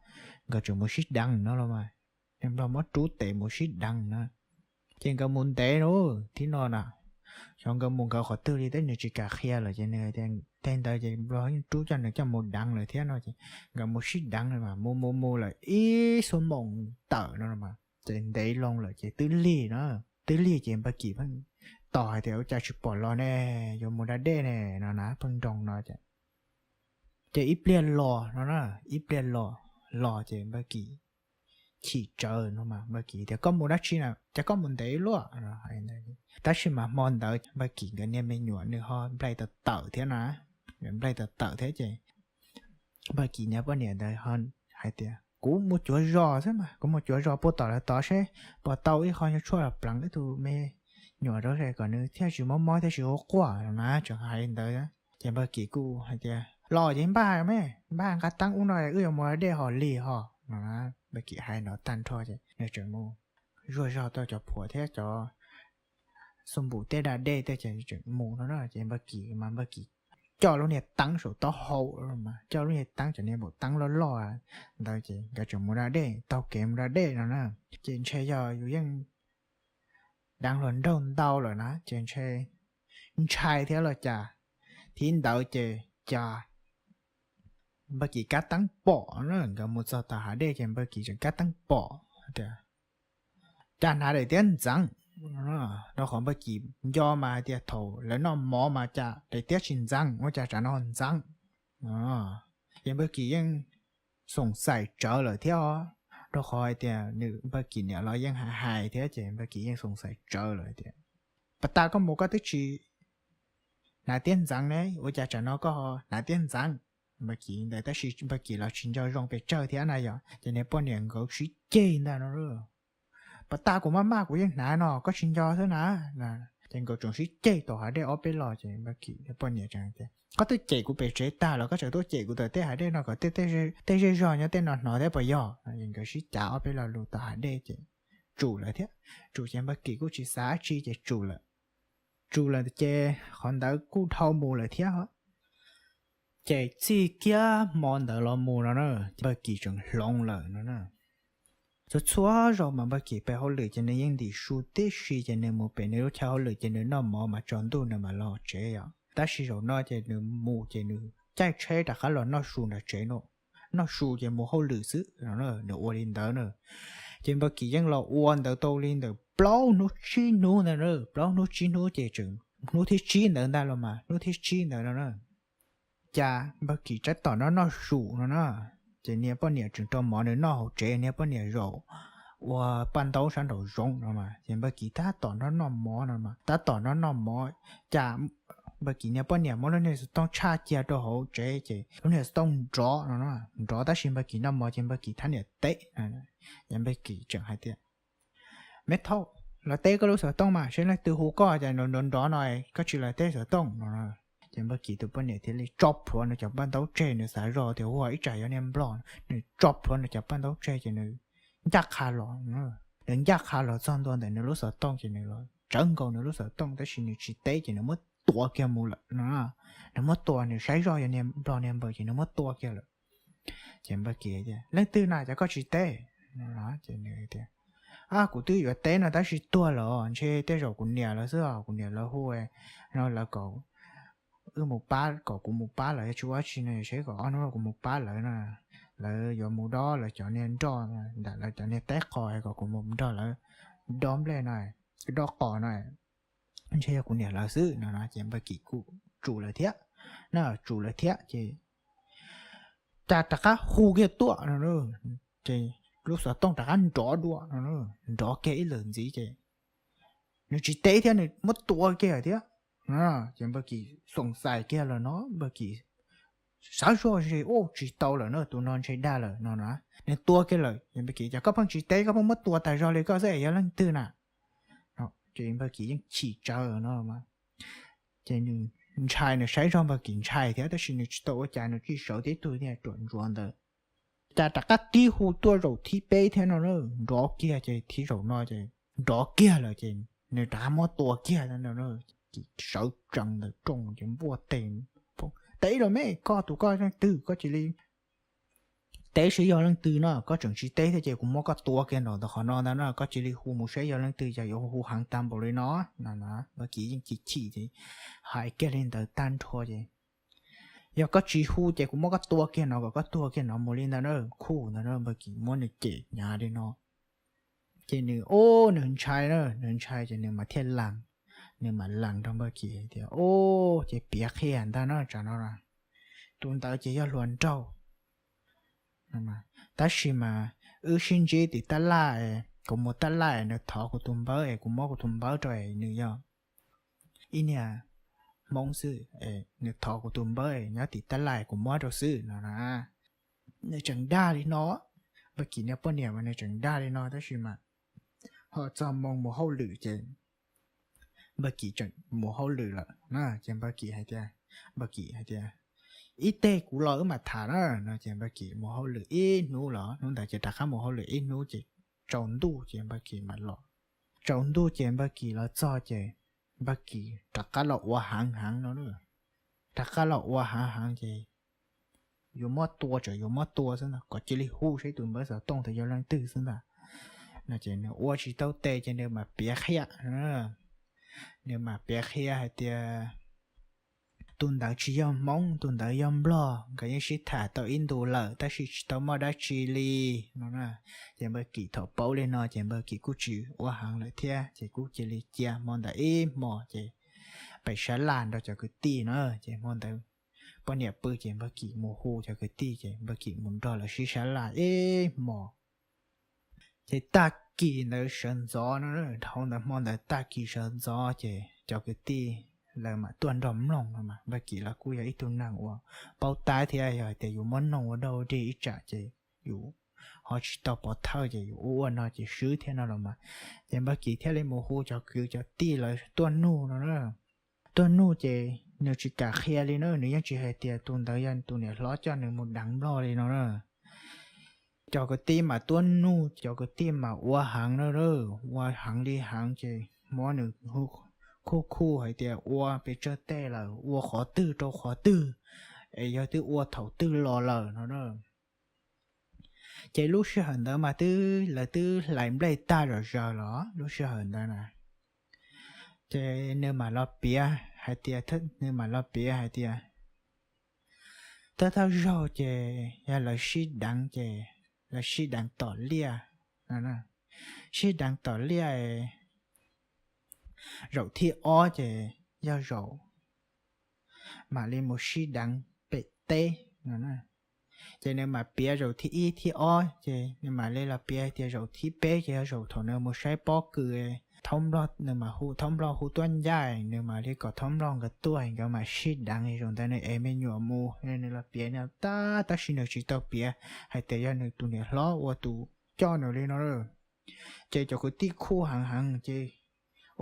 nkawd tseem mus sib deev no los mas, niag nplog muab rub tes mus sib deev na. Ces nkawd mus ntev lawm thiab no na, xyov nkawd mus nkawd qhov twg li thiab nws tsis kam qhia lawm ces nws tias, teg ntawd ces nplog yeej rub coj nws coj mus deev lawm thiab no ces nkawd mus sib deev mas mus mus mus lawm ib xuab moos tawm no mas ces ntev loo lawm ces twb lig no, twb lig ces Npawg Kim pheej tos hais tias ua cas tsis pom los ne, yuav mus da dej ne no na, pheej nroo no ces, ces ib pliag los no na, ib pliag los, los ces Npawg Kim chim tsawv no mas Npawg Kim tias, Koj mus dab tsi na, cas koj mus ntev luaj? Tab sis mas hmo ntawd Npawg Kim nkawd niag me nyuam nws ho nplaig tawm tawm thiab na, nplaig tawm tawm thiab ces Npawg Kim niag poj niam ntawd hais tias, Kuv mus cuav zos xwb mas, kuv mus cuav zos puag tom lawv tod seb puas tau ib qho nyuag tshuaj los pleev ib tug me nyuam rau kom nws thiaj tsis mob mob thiaj tsis ua quaj no na, tseem hais ntawd. Ces Npawg Kim kuj hais tias, Los ces npaj me, npaj nqa teeb ub no wb yuav mus da dej hos lig hos no. Npawg Kim hais no tag nrho ces nws tseem mus zuaj zog tau cov phuam thiab cov xoo npum tej da dej tej ces tseem mus no na. Ces Npawg Kim mas Npawg Kim coj lub niag teeb saum taub hau, coj lub niag teeb, cov niag npaum teeb loj loj ntawd ces nkawd tseem mus da dej, taug kev mus da dej no na. Ces ntshe yog yus yeej deev hluas nraug ntau lawm na ces ntshe ntshai thiab los cas, thiab ntawd ces cas Npawg Kim kab teeb pom na, nkawd mus txog tom hav dej ces Npawg Kim tseem kab teeb pom tias, Cas hnav daim tiab ntxeev? Rau qhov Npawg Kim nco mas hais tias thaum lawv noj mov mas cas daim tiab tsis ntxeev, ua cas tsam no ntxeev? Ces Npawg Kim yeej xoom xaim tsawv lawm thiab os, rau qhov hais tias nws Npawg Kim niam los yeej hais hais thiab ces Npawg Kim yeej xoom xaim tsawv lawm tias, Pas tas koj mus koj twb tsis hnav tiab ntxeev ne, ua cas tsam no koj ho hnav tiab ntxeev? Npawg Kim ntawd tab sis Npawg Kim los tsis nco zoo pes tsawg thiab na yom, ces niag poj niam nkawd sib ceg ntag no, Pas tas kuv maj maj kuv yeej hnav no, koj tsis nco xwb na. Ces nkawd tseem sib ceg tom hav dej ob peb los ces Npawg Kim poj niam tseem tias, koj twb cem kuv pem tsev tag los koj tseem tuaj cem kuv tom tej hav dej no kom tej zej zog nyob tej no hnov thiab puas yog? Nkawd sib cav ob peb lo lus tom hav dej ces tsum lawm thiab. Tsum ces Npawg Kim kuj tsis xav dab tsi ces tsum lawm. Tsum lawm ces qhov ntawd kuj dhau mus lawm thiab. Ces txij kiag hmo ntawd los mus no na, Npawg Kim tseem hloov lawm no na. Txhua txhua zaus mas Npawg Kim pem hauj lwm ces nws yeej ntim su tib si ces nws mus pem nws lub chaw hauj lwm ces nws noj mov mas tsaus ntuj nws mam los tsev os. Tab sis zaum no ces nws mus ces nws caij tsheb rov qab los noj su nram tsev no. Noj su ces mus hauj lwm xwb no, nws ua li ntawd na. Ces Npawg Kim yeej los ua ntawd tau li ntawm plaub hnub tsib hnub ntawd na, plaub hnub tsib hnub ces tseem hnub thib tsib ntawd ntag los mas, hnub thib tsib ntawd no na. Cas Npawg Kim tab tom noj noj su no na, ces niag poj niam tseem rau mov nws noj hauv tsev, niag poj niam zaum ua paj ntaub sab nraum zoov no mas, ces Npawg Kim tab tom noj noj mov no mas, tab tom noj noj mov, cas Npawg Kim niag poj niam muab lub niag xov tooj tshaj cia rau hauv tsev ces lub niag xov tooj nrov no, nrov tab sis Npawg Kim noj mov ces Npawg Kim thab niam teb. Ces Npawg Kim tseem hais tias, me thaum los teb koj lub xov tooj mas seb leej twg hu koj cas nrov nrov no, koj tsis los teb xov tooj no. Ces Npawg Kim tus poj niam thiaj li tso plhuav nws cov paj ntaub tseg, nws xav zoj tias ua ib tsam yog niag nplog, nws tso plhuav nws cov paj ntaub tseg ces nws ncaj qha los. Nws ncaj qha los txog ntua ntawm nws lub xov tooj ces nws los tsawv nkaus nws lub xov tooj tab sis nws tsis teb ces nws muab tua kiag mus lawm no. Nws muab tua, nws saib zoj yog niag nplog niag npawg ces nws muab tua kiag lawm. Ces Npawg Kim tias, leej twg na cas koj tsis teb? Ces nws tias, kuv twb yuav teb no tab sis tuag lawm, ntshe tej zaum kuv niam lawv xwb os, kuv niam lawv hu no lawv kom wb mus pab, kom kuv mus pab lawv, yog tsis ua dab tsi no seb kom ob hnub kuv mus pab lawv no, lawv yuav mus dob lawv cov niag nroj ntawm lawv cov niag teb qos, kom kuv mus nrog lawv dob nplej no, dob qos no, ntshe yog kuv niam lawv xwb no. Ces Npawg Kim kuj tsum lawm thiab, na tsum lawm thiab ces cas rov qab hu kiag tuaj no, ces lub xov tooj rov qab nrov dua, nrov kiag ib lwm ntxiv ces nws tsis teb thiab, nws muab tua kiag thiab. Ces Npawg Kim xoom xais kiag los no, Npawg Kim xav zoj ntshe ua tsis tau lawm no, tus no ntshe dag lawm no na. Nws tua kiag lawm ces Npawg Kim tias, koj pheej tsis teb, koj pheej muab tua tas zog li koj xwb es yog leej twg na? Ces Npawg Kim yeej chim tsawv no. Ces nws ntshai, nws saib zog Npawg Kim ntshai thiab tab sis nws tsis tau ua cas, nws tsis sawv tib tug niag ruam ntsuav ntawd. Cas rov qab tib hu tuaj zaum thib peb thiab no, nrov kiag ces thib zaum no ces nrov kiag lawm ces nws rov qab muab tua kiag. Kim sawv tsees ntawm rooj ces npuaj teg, teb los me, koj tus koj leej twg, koj cia li teb seb yog leej twg no, koj tseem tsis teb thiab ces kuv muab koj tua kiag nram ntawm qhov no ntag no, koj cia li hu mus seb yog leej twg, cas yuav hu heev tag npaum li no no. Npawg Kim yeej chim chim ces hais kiag li ntawd tag nrho ces, yog koj tsis hu ces kuv muab koj tua kiag no kom koj tuag kiag no mus li ntawd na, khuj ntawd na. Npawg Kim muab nws cem hnyav li no. Ces nws, o, nws ntshai na, nws ntshai ces nws mam thiaj lees, nws mam lees rau Npawg Kim tias, o, ces piav qhia ntag no, tsam no tus ntawd ces yog hluas nraug, tab sis mas wb sib ntsib tim tab laj, kuv mus tab laj nws thov kuv tus npawb es kuv muab kuv tus npawb rau es nws yog ib niag Hmoob xwb, nws thov kuv tus npawb nyob tim tab laj kuv muab rau xwb no na. Nws tseem dag li no, Npawg Kim niag poj niam mas nws tseem dag li no tab sis mas ho txog moo mus hauj lwm ces Npawg Kim tseem mus hauj lwm lawm na. Ces Npawg Kim hais tias, Npawg Kim hais tias, ib teg kuv los wb mam tham na no. Ces Npawg Kim mus hauj lwm ib hnub los, hnub ntawd ces rov qab mus hauj lwm ib hnub ces tsaus ntuj ces Npawg Kim mam los. Tsaus ntuj ces Npawg Kim los txog ces Npawg Kim rov qab los ua heev heev no, rov qab los ua heev heev ces yuav muab tua, tseem yuav muab tua xwb ntag, kom cia li hu seb tus npawb xov tooj ntawd yog leej twg xwb ntag. No ces nws ua tsis tau tes ces nws mam piav qhia, nws mam piav qhia hais tias tus ntawd tsis yog Hmoob, tus ntawd yog Nplog, nkawd yeej sib tham tau ib ntus lawm tab sis tsis tau muaj dab tsi li no. Ces Npawg Kim thaum paub li no ces Npawg Kim kuj tsis ua heev lawm thiab ces kuj cia li cia hmo ntawd ib hmos ces pem sab laj nrog cov kwv tij na. Ces hmo ntawd poj niam pw ces Npawg Kim mus hu cov kwv tij ces Npawg Kim mus nrog lawv sib sab laj ib hmos. Ces tag kis ntawd sawv ntxov no, dhau ntawd hmo ntawd tag kis sawv ntxov ces cov kwv tij lawv mam tuaj nrog mloog no mas Npawg Kim los kuj yog ib tug neeg uas paub tab thiab, yog hais tias yus muab noog ua dog ua dig ib tsam ces yus ho tsis tau pov thawj ces yuav ua ua no ces swb thiab no los mas. Ces Npaj Kim thiaj li mus hu cov kwv cov tij lawv tuaj nug no na. Tuaj nug ces nws tsis kam qhia li na, nws yeej tsis hais tias tus ntawd yog tus niam hlob coj nws mus deev nplog li no na. Cov kwv tij mas tuaj nug, cov kwv tij mas ua heev na, ua heev li heev ces muab nws khuj khuj hais tias ua pes tsawg teg lawm, ua qhov twg rau qhov twg, es yog twb ua thaum twg los lawm no na. Ces lub sij hawm ntawd mas twb lawv twb hlais nplej tag zom zaws los lub sij hawm ntawd na. Ces nws mam los piav hais tias, nws mam los piav hais tias thawj thawj zaug ces yog lawv sib deev ces lawv sib deev tom liaj, sib deev tom liaj, zaum thib ob ces yog zaum mam li mus sib deev pem teb no. Ces nws mam piav zaum thib ib thib ob ces nws mam li los piav tias zaum thib peb ces yog zaum thaum nws mus saib pob kws, thaub nplog, nws mam hu thaub nplog hu tuaj ncaj, nws mam li kom thaub nplog nkawd tuaj nkawd mam sib deev zaum ntawd nws ev me nyuam mus. Nws los piav no tag tab sis nws tsis tau piav hais tias yog nws tus niam hlob ua tus coj nws li no. Ces cov kwv tij khuj heev heev ces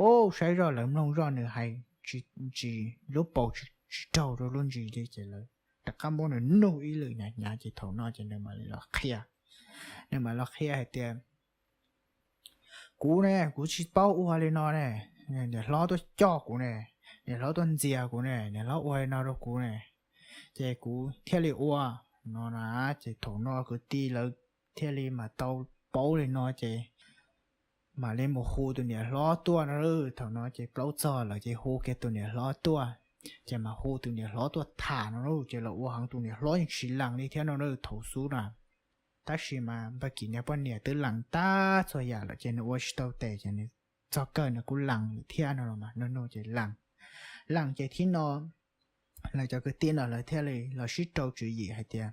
ub saib zoj lawv mloog zoj nws hais tsis, lub paus tsis raug rau lub ntsis li ces lawv rov qab muab nws nug ib lwm hnyav hnyav ces thaum no ces nws mam li los qhia. Nws mam los qhia hais tias kuv ne kuv tsis paub ua li no ne, niam hlob tuaj coj kuv ne, niam hlob tuaj ntxias kuv ne, niam hlob ua li no rau kuv ne, ces kuv thiaj li ua no na. Ces thaum no kwv tij lawv thiaj li mam tau paub li no ces mam li mus hu tus niam hlob tuaj no. Thaum no ces plaub txog lawm ces hu kiag tus niam hlob tuaj, ces mam hu tus niam hlob tuaj tham no lauj. Ces lawv ua heev tus niam hlob yeej tsis lees li thiab no na thaum xub na. Tab sis mas Npaj Kim niag poj niam twb lees tag txhua yam lawm ces nws ua tsis tau tes ces nws txog kawg nws kuj lees lawm thiab no los mas no no ces lees. Lees ces thib no lawv cov kwv tij no lawv thiaj li los sib rau tswv yim hais tias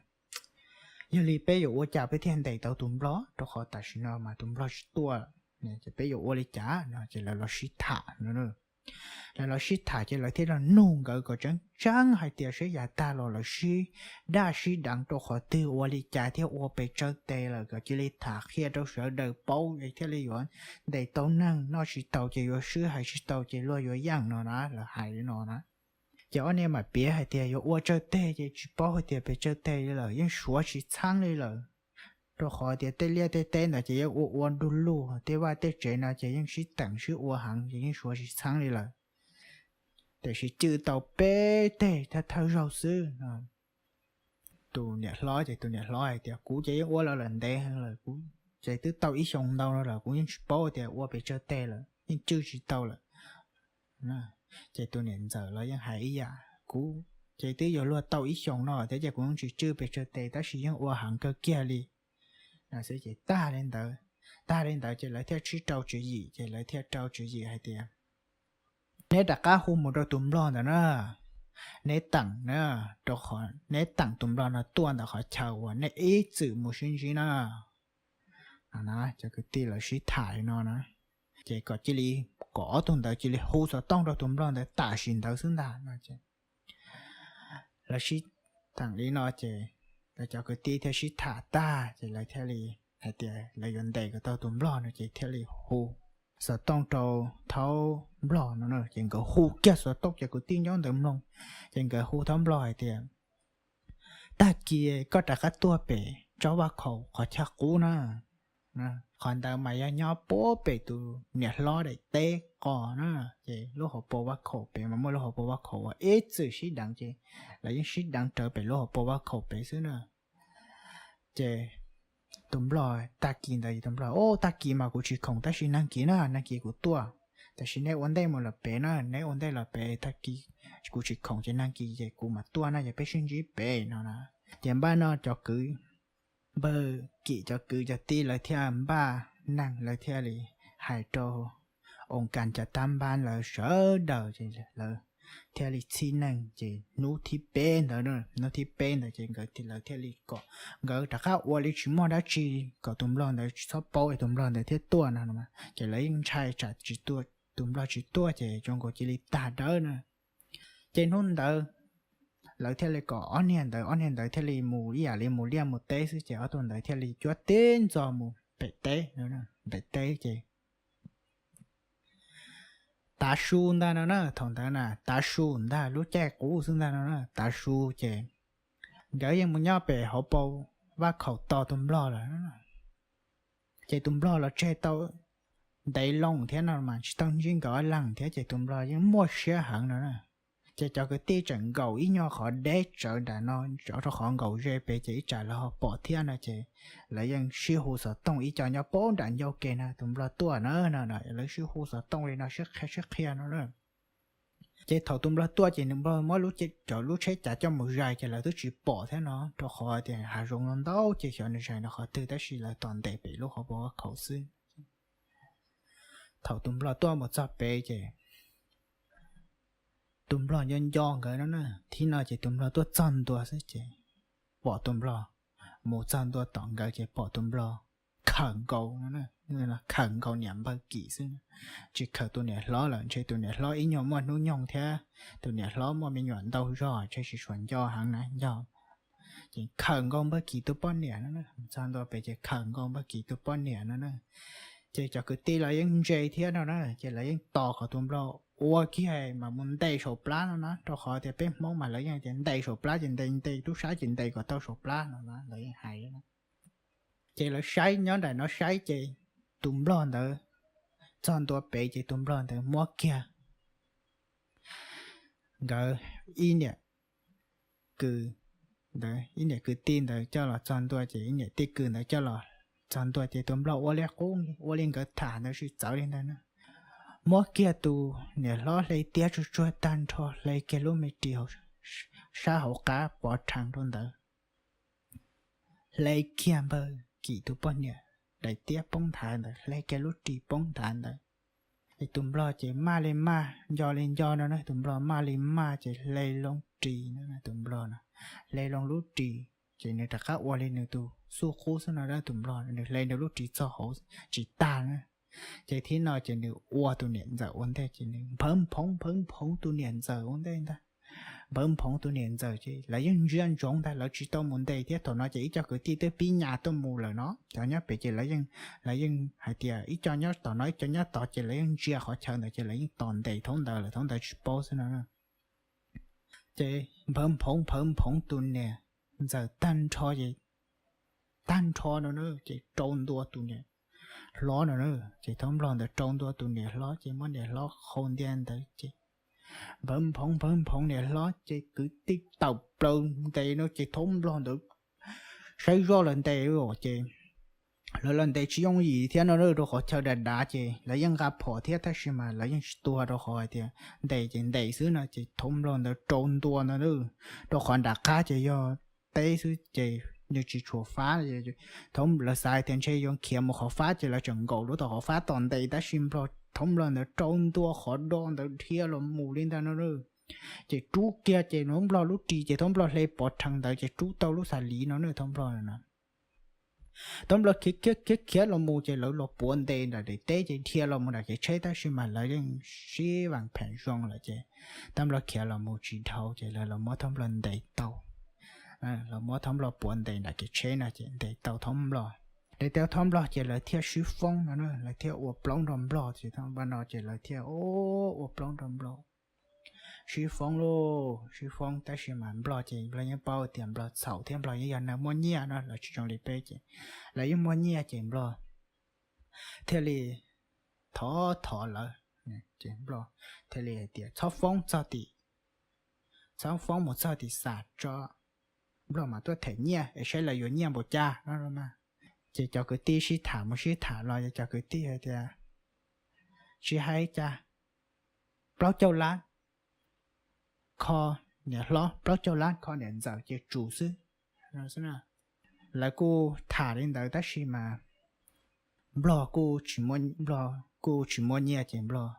yog li peb yuav ua cas peb thiaj ntes tau tus nplog, rau qhov tam sim no mas tus nplog tsis tuaj, ces peb yuav ua li cas no. Ces lawv los sib tham no. Lawv los sib tham ces lawv thiaj los nug nkawd kom tseeb tseeb hais tias saib yav tag los lawv sib daj sib deev rau qhov twg, ua li cas thiaj ua pes tsawg tes lawm kom cia li tham qhia rau sawv daws paub es thiaj li yuav ntes tau neeg, noj tsis tau ces yuav swb, hais tsis tau ces luag yuav yeej no na, lawv hais li no na. Ces ob niag mam piav hais tias yuav ua tsawg teg ces tsis paub hais tias pes tsawg teg li lawm, yeej suav tsis txheeb li lawm, rau qhov tias tej liaj tej teb ntawd ces yeej ua ua du lug, tej vaj tej tsev no ces yeej sib teem sib ua heev ces yeej suav tsis txheeb li lawm. Tiam sis cwj tau peb teg thawj thawj zaug xwb no. Tus niam hlob ces tus niam hlob hais tias kuv ces yeej ua los lawm ntev heev lawm, kuv ces twb tau ib xyoos ntau no lawm kuv yeej tsis paub tias ua pes tsawg teg lawm, yeej cwj tsis tau lawm. Ces tus niam ntxawm los yeej hais ib yam, kuv ces twb yuav luag tau ib xyoos no thiab ces kuv yeej tsis cwj pes tsawg tes tab sis yeej ua heev kawg kiag li. Ces tag li ntawd, tag li ntawd ces lawv thiaj sib rau tswv yim, ces lawv thiaj rau tswv yim hais tias neb rov qab hu mus rau tus nplog ntawd na, neb teem na, rau qhov neb teem tus nplog no tuaj ntawm qhov chaw uas nej ib txwm mus sib ntsib na. Cov kwv tij lawv sib tham li no na, ces kom cia li, kom ob tug ntawd cia li hu xov tooj rau tus nplog ntawd tam sim ntawd xwb ntag no. Lawv sib teem li no ces lawv cov kwv tij thiaj sib tham tag ces lawv thiaj li hais tias lawv yuav ntes kom tau tus nplog no ces thiaj li hu xov tooj rau thaub nplog no. Ces nkawd hu kiag xov tooj, cov kwv tij nyob ntawd mloog, ces nkawd hu thaub nplog hais tias tag kis koj rov qab tuaj pem tsob vaj khaum qhov chaw qub na. Qhov ntawd mas yog nyob puag pem tus niam hlob daim teb qos na. Ces lub hauv paus vaj khaum pem mas muaj lub hauv paus vaj khaum uas ib txwm sib deev ces lawv yeej sib deev rawv pem lub hauv paus vaj khaum pem xwb na. Ces tus nplog tag kis ntawd, tus nplog, o, tag kis mas kuv tsis khoom tab sis nag kis na, nag kis kuv tuaj. Tab sis neb ua ntej mus lawm pem na, neb ua ntej los pem, tag kis kuv tsis khoom ces nag kis ces kuv mam tuaj na, ces peb sib ntsib pem no na. Ces npaj no cov kwv, npawg Kim cov kwv cov tij lawv thiaj npaj neeg, lawv thiaj li hais rau oo kas cov tab npab lawv sawv daws ces lawv thiaj li txhib neeg ces hnub thib peb ntawd, hnub thib peb ntawd ces nkawd, lawv thiaj li kom nkawd rov qab ua li tsis muaj dab tsi, kom tus nplog ntawd tsis txhob paub es tus nplog ntawd thiaj tuaj no. Ces lawv yeej ntshai tsam tsis tuaj, tus nplog tsis tuaj ces zoo nkaus cia li tag dawb na. Ces hnub ntawd lawv thiaj li kom ob niag ntawd, ob niag ntawd thiaj li mus ib yam li mus liaj mus teb xwb ces ob tug ntawd thiaj li cuab tib ntxo mus pem teb, pem teb ces tav su ntag no na, thaum ntawd na tav su ntag, lub caij qub xwb ntag no na, tav su ces nkawd yeej mus nyob pem hauv paus vaj khaum tos tus nplog lawm. Ces tus nplog los tseg tau ntev loo thiab no mas tsis tau ntsib nkawd ob leeg thiab ces tus nplog yeej muaj siab heev no na. Ces cov kwv tij tseem nkaum ib nyuag qhov deb tsawv nram no, rau qhov nkaum ze pem ces ib tsam lawv ho pom thiab no ces lawv yeej sib hu xov tooj, ib co nyob pem nram ncauj ke no tus nplog tuaj na no, lawv sib hu xov tooj li no sib qhia sib qhia no na. Ces thaum tus nplog tuaj ces nws nplog muab lub, cov lub tsheb cav coj mus zais ces lawv twb tsis pom thiab no, rau qhov tias hav zoov no ntau ces xyov nws zais rau qhov twg tab sis lawv tos ntes pem lub hauv paus vaj khaum xwb. Thaum tus nplog tuaj mus txog pem ces tus nplog nco nco nkawd no na, thib no ces tus nplog tuaj txog ntua xwb ces pom tus nplog, mus txog ntua tom nkawd ces pom tus nplog khawm nkaus, khawm nkaus niam npawg Kim xwb, tsis khawm tus niam hlob lawm, ntshe tus niam hlob ib nyuag muaj hnub nyoog thiab tus niam hlob muaj me nyuam ntau zog ntshe tsis tshua nco heev na, nco. Ces khawm nkaus npawg Kim tus poj niam no, txog ntua pem ces khawm nkaus npawg Kim tus poj niam no na. Ces cov kwv tij los yeej ntse thiab no na, ces lawv yeej tos kom tus nplog ua kiag mas mus ntes saum plab no na, rau qhov tias peb Hmoob mas lawv yeej tias ntes saum plab ces ntes, ntes tub sab ces ntes kom tau saum plab no na, lawv yeej hais. Ces lawv saib nyob nram no saib ces tus nplog ntawd txog ntua pem ces tus nplog ntawd muab kiag nkawd ib niam kwv ntawd, ib niam kwv tij ntawd coj los txog ntua ces ib niam tij kwv ntawd coj los txog ntua ces tus nplog ua li qub, ua li nkawd tham ntawd tsis txawv li ntawd na. Muab kiag tus niam hlob hle tiab tsuag tsuag tag nrho, hle kiag lub me ris hauv sab hauv qab pov rhees rau ntawd, hle kiag npawg Kim tus poj niam daim tiab poob nthav ntawd, hle kiag lub ris poob nthav ntawd. Es tus nplog ces maj li maj nco li nco no na, tus nplog maj li maj ces hle loo ris no, tus nplog no hle loo lub ris ces nws rov qab ua li nws tus xuj qub xwb no na, tus nplog nws hle nws lub ris txog hauv tsis tag na. Ces thib no ces nws ua tus niam ntxawm ua ntej ces nws nphawv nphoov nphawv nphoov tus niam ntxawm ua ntej ntag. Nphawv nphoov tus niam ntxawm ces lawv yeej ntsia ntsoov ntag, lawv tsis tau mus ntes thiab. Thaum no ces ib co kwv tij twb pib nyas tuaj mus lawm no, cov nyob pem ces lawv yeej, lawv yeej hais tias ib co nyob tom no ib co nyob tod ces lawv yeej ntsia qhov chaw ntawd ces lawv yeej tos ntes thaub ntawd lawm, thaub ntawd tsis paub xwb no. Ces nphawv nphoov nphawv nphoov tus niam ntxawm tag nrho ces, tag nrho no na ces rau ntua tus niam hlob no na. Ces thaub nplog ntawd rau ntua tus niam hlob ces muab niam hlob qhau ntia ntawd ces nphawv nphoov nphawv nphoov niam hlob ces kwv tij tawm plaws ntes no ces thaub nplog ntawd saib zoj lawv ntes ces lawv los ntes tsis yooj yim thiab no, rau qhov chaw dav dav ces lawv yeej nqa phom thiab tab sis mas lawv yeej tsis tuag rau qhov hais tias ntes ces ntes xwb no. Ces thaub nplog ntawd rau ntua ntawd, rau qhov nram qab ces yog teb xwb ces nws tsis tshua fab. Thaub lawv xav hais tias ntshe yuav khiav mus qhov fab ces lawv tseem nkaum lub tom qhov fab tos ntes tab sis nplog, thaub nplog ntawd rau ntua qhov do ntawd dhia los mus li ntawd no. Ces rub kiag ces thaub nplog lub ris ces thaub nplog hle pov rhees ntawd ces rub tau lub xas liv no na thaub nplog na. Thaub nplog khiav khiav khiav khiav los mus ces lawv los puav ntes nram daim teb ces dhia los mus nram kev tsheb tab sis mas lawv yeej sib vam phem zoo lawm ces thaub nplog khiav los mus tsis dhau ces lawv los muab thaub nplog ntes tau. Los muab thaub nplog puav ntes nram kev tsheb no ces ntes tau thaub nplog. Ntes tau thaub nplog ces lawv thiaj sib foob no, lawv thiaj ua plaub nrog nplog ces thaum no ces lawv thiaj ua plaub nrog nplog. Sib foob lauj, sib foob tab sis mas nplog ces nplog yeej paub tias nplog txhaum thiab nplog yeej yog neeg muaj nyiaj no, lawv tsis zoo li peb ces lawv yeej muaj nyiaj ces nplog thiaj li thov thov lawv, ces nplog thiaj li hais tias txhob foob txog tim, txhob foob mus txog tim xam tso, nplog mam tuaj them nyiaj es saib lawv yuav nyiaj npaum cas no mas. Ces cov kwv tij sib tham mus sib tham los ces cov kwv tij hais tias tsis hais cas, plaub caug lab kho niam hlob, plaub caug lab kho niam ntxawm ces tsum xwb. Lawv kuj tham li ntawd tab sis mas nplog kuj tsis muaj, nplog kuj tsis muaj nyiaj ces nplog,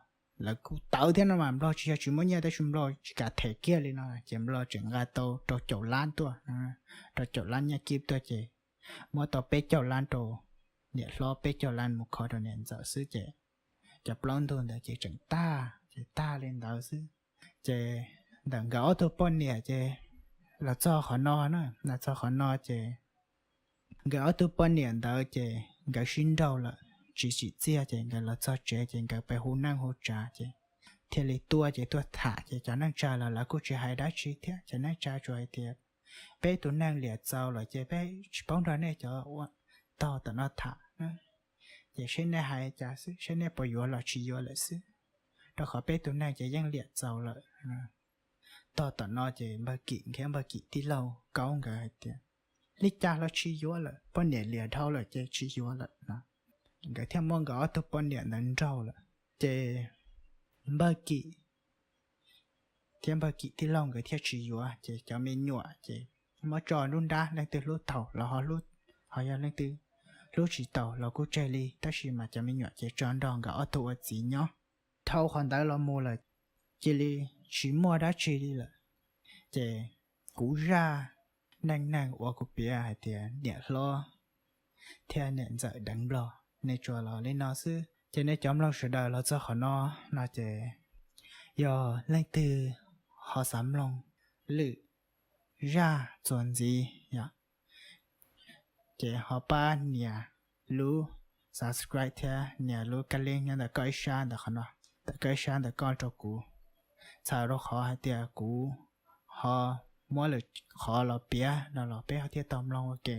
lawv kuj tawv thiab no mas nplog tsis yog tsis muaj nyiaj tab sis nplog tsis kam them kiag li no ces nplog tseem nqa tau rau caum lab tuaj, rau caum lab nyiaj kib tuaj ces muab tau peb caug lab rau niam hlob, peb caug lab mus kho rau niam ntxawm xwb ces cov plaub ntug ntawd ces tseem tag, ces tag li ntawd xwb. Ces ntawm nkawd ob tug poj niam ces los txog qhov no na, los txog qhov no ces nkawd ob tug poj niam ntawd ces nkawd sib nraug lawm tsis tsim txiaj ces nkawd los txog tsev ces nkawd pheej hu neej hu tsav ces thiaj li tuaj ces tuaj tham ces cov neej tsa los lawv kuj tsis hais dab tsi thiab. Cov neej tsa tsuas hais tias peb tus neeg liam txaus lawm ces peb tsis paub nrog nej cov ua tog tom no tham na, ces seb nej hais cas xwb, seb nej puas yuav los tsis yuav lawm xwb, rau qhov peb tus neeg ces yeej liam txaus lawm. Tog tom no ces npawg Kim nrhiav npawg Kim tij laug Kaub nkawd hais tias li cas los tsis yuav lawm, poj niam liam dhau lawm ces tsis yuav lawm no. Nkawd thiaj muab nkawd ob tug poj niam ntawd nraug lawm ces npawg Kim thiab npawg Kim tij laug nkawd thiaj tsis yuav ces cov me nyuam ces muab tso nruab nrab, leej twg hlub tau los ho hlub, ho yog leej twg hlub tsis tau los kuj tseg li, tab sis mas cov me nyuam ces tso nrog nkawd ob tug ua txiv nyob. Dhau qhov ntawd los mus lawm cia li tsis muaj dab tsi li lawm. Ces kuv zaj neej neeg uas kuv piav hais tias niam hlob thiab niam ntxawm deev nplog nej tsuas los li no xwb. Ces nej cov mloog sawv daws los txog qhov no no ces yog leej twg ho xav mloog lwm zaj txuas ntxiv yom, ces ho pab nias lub subscribe thiab nias lub kab leb nyob ntawm koj ib sab ntawm qhov no, ntawm koj ib sab ntawm koj rau kuv, txhawm rau qhov hais tias kuv ho muab lwm qhov los piav no los peb ho thiaj tau mloog ua ke.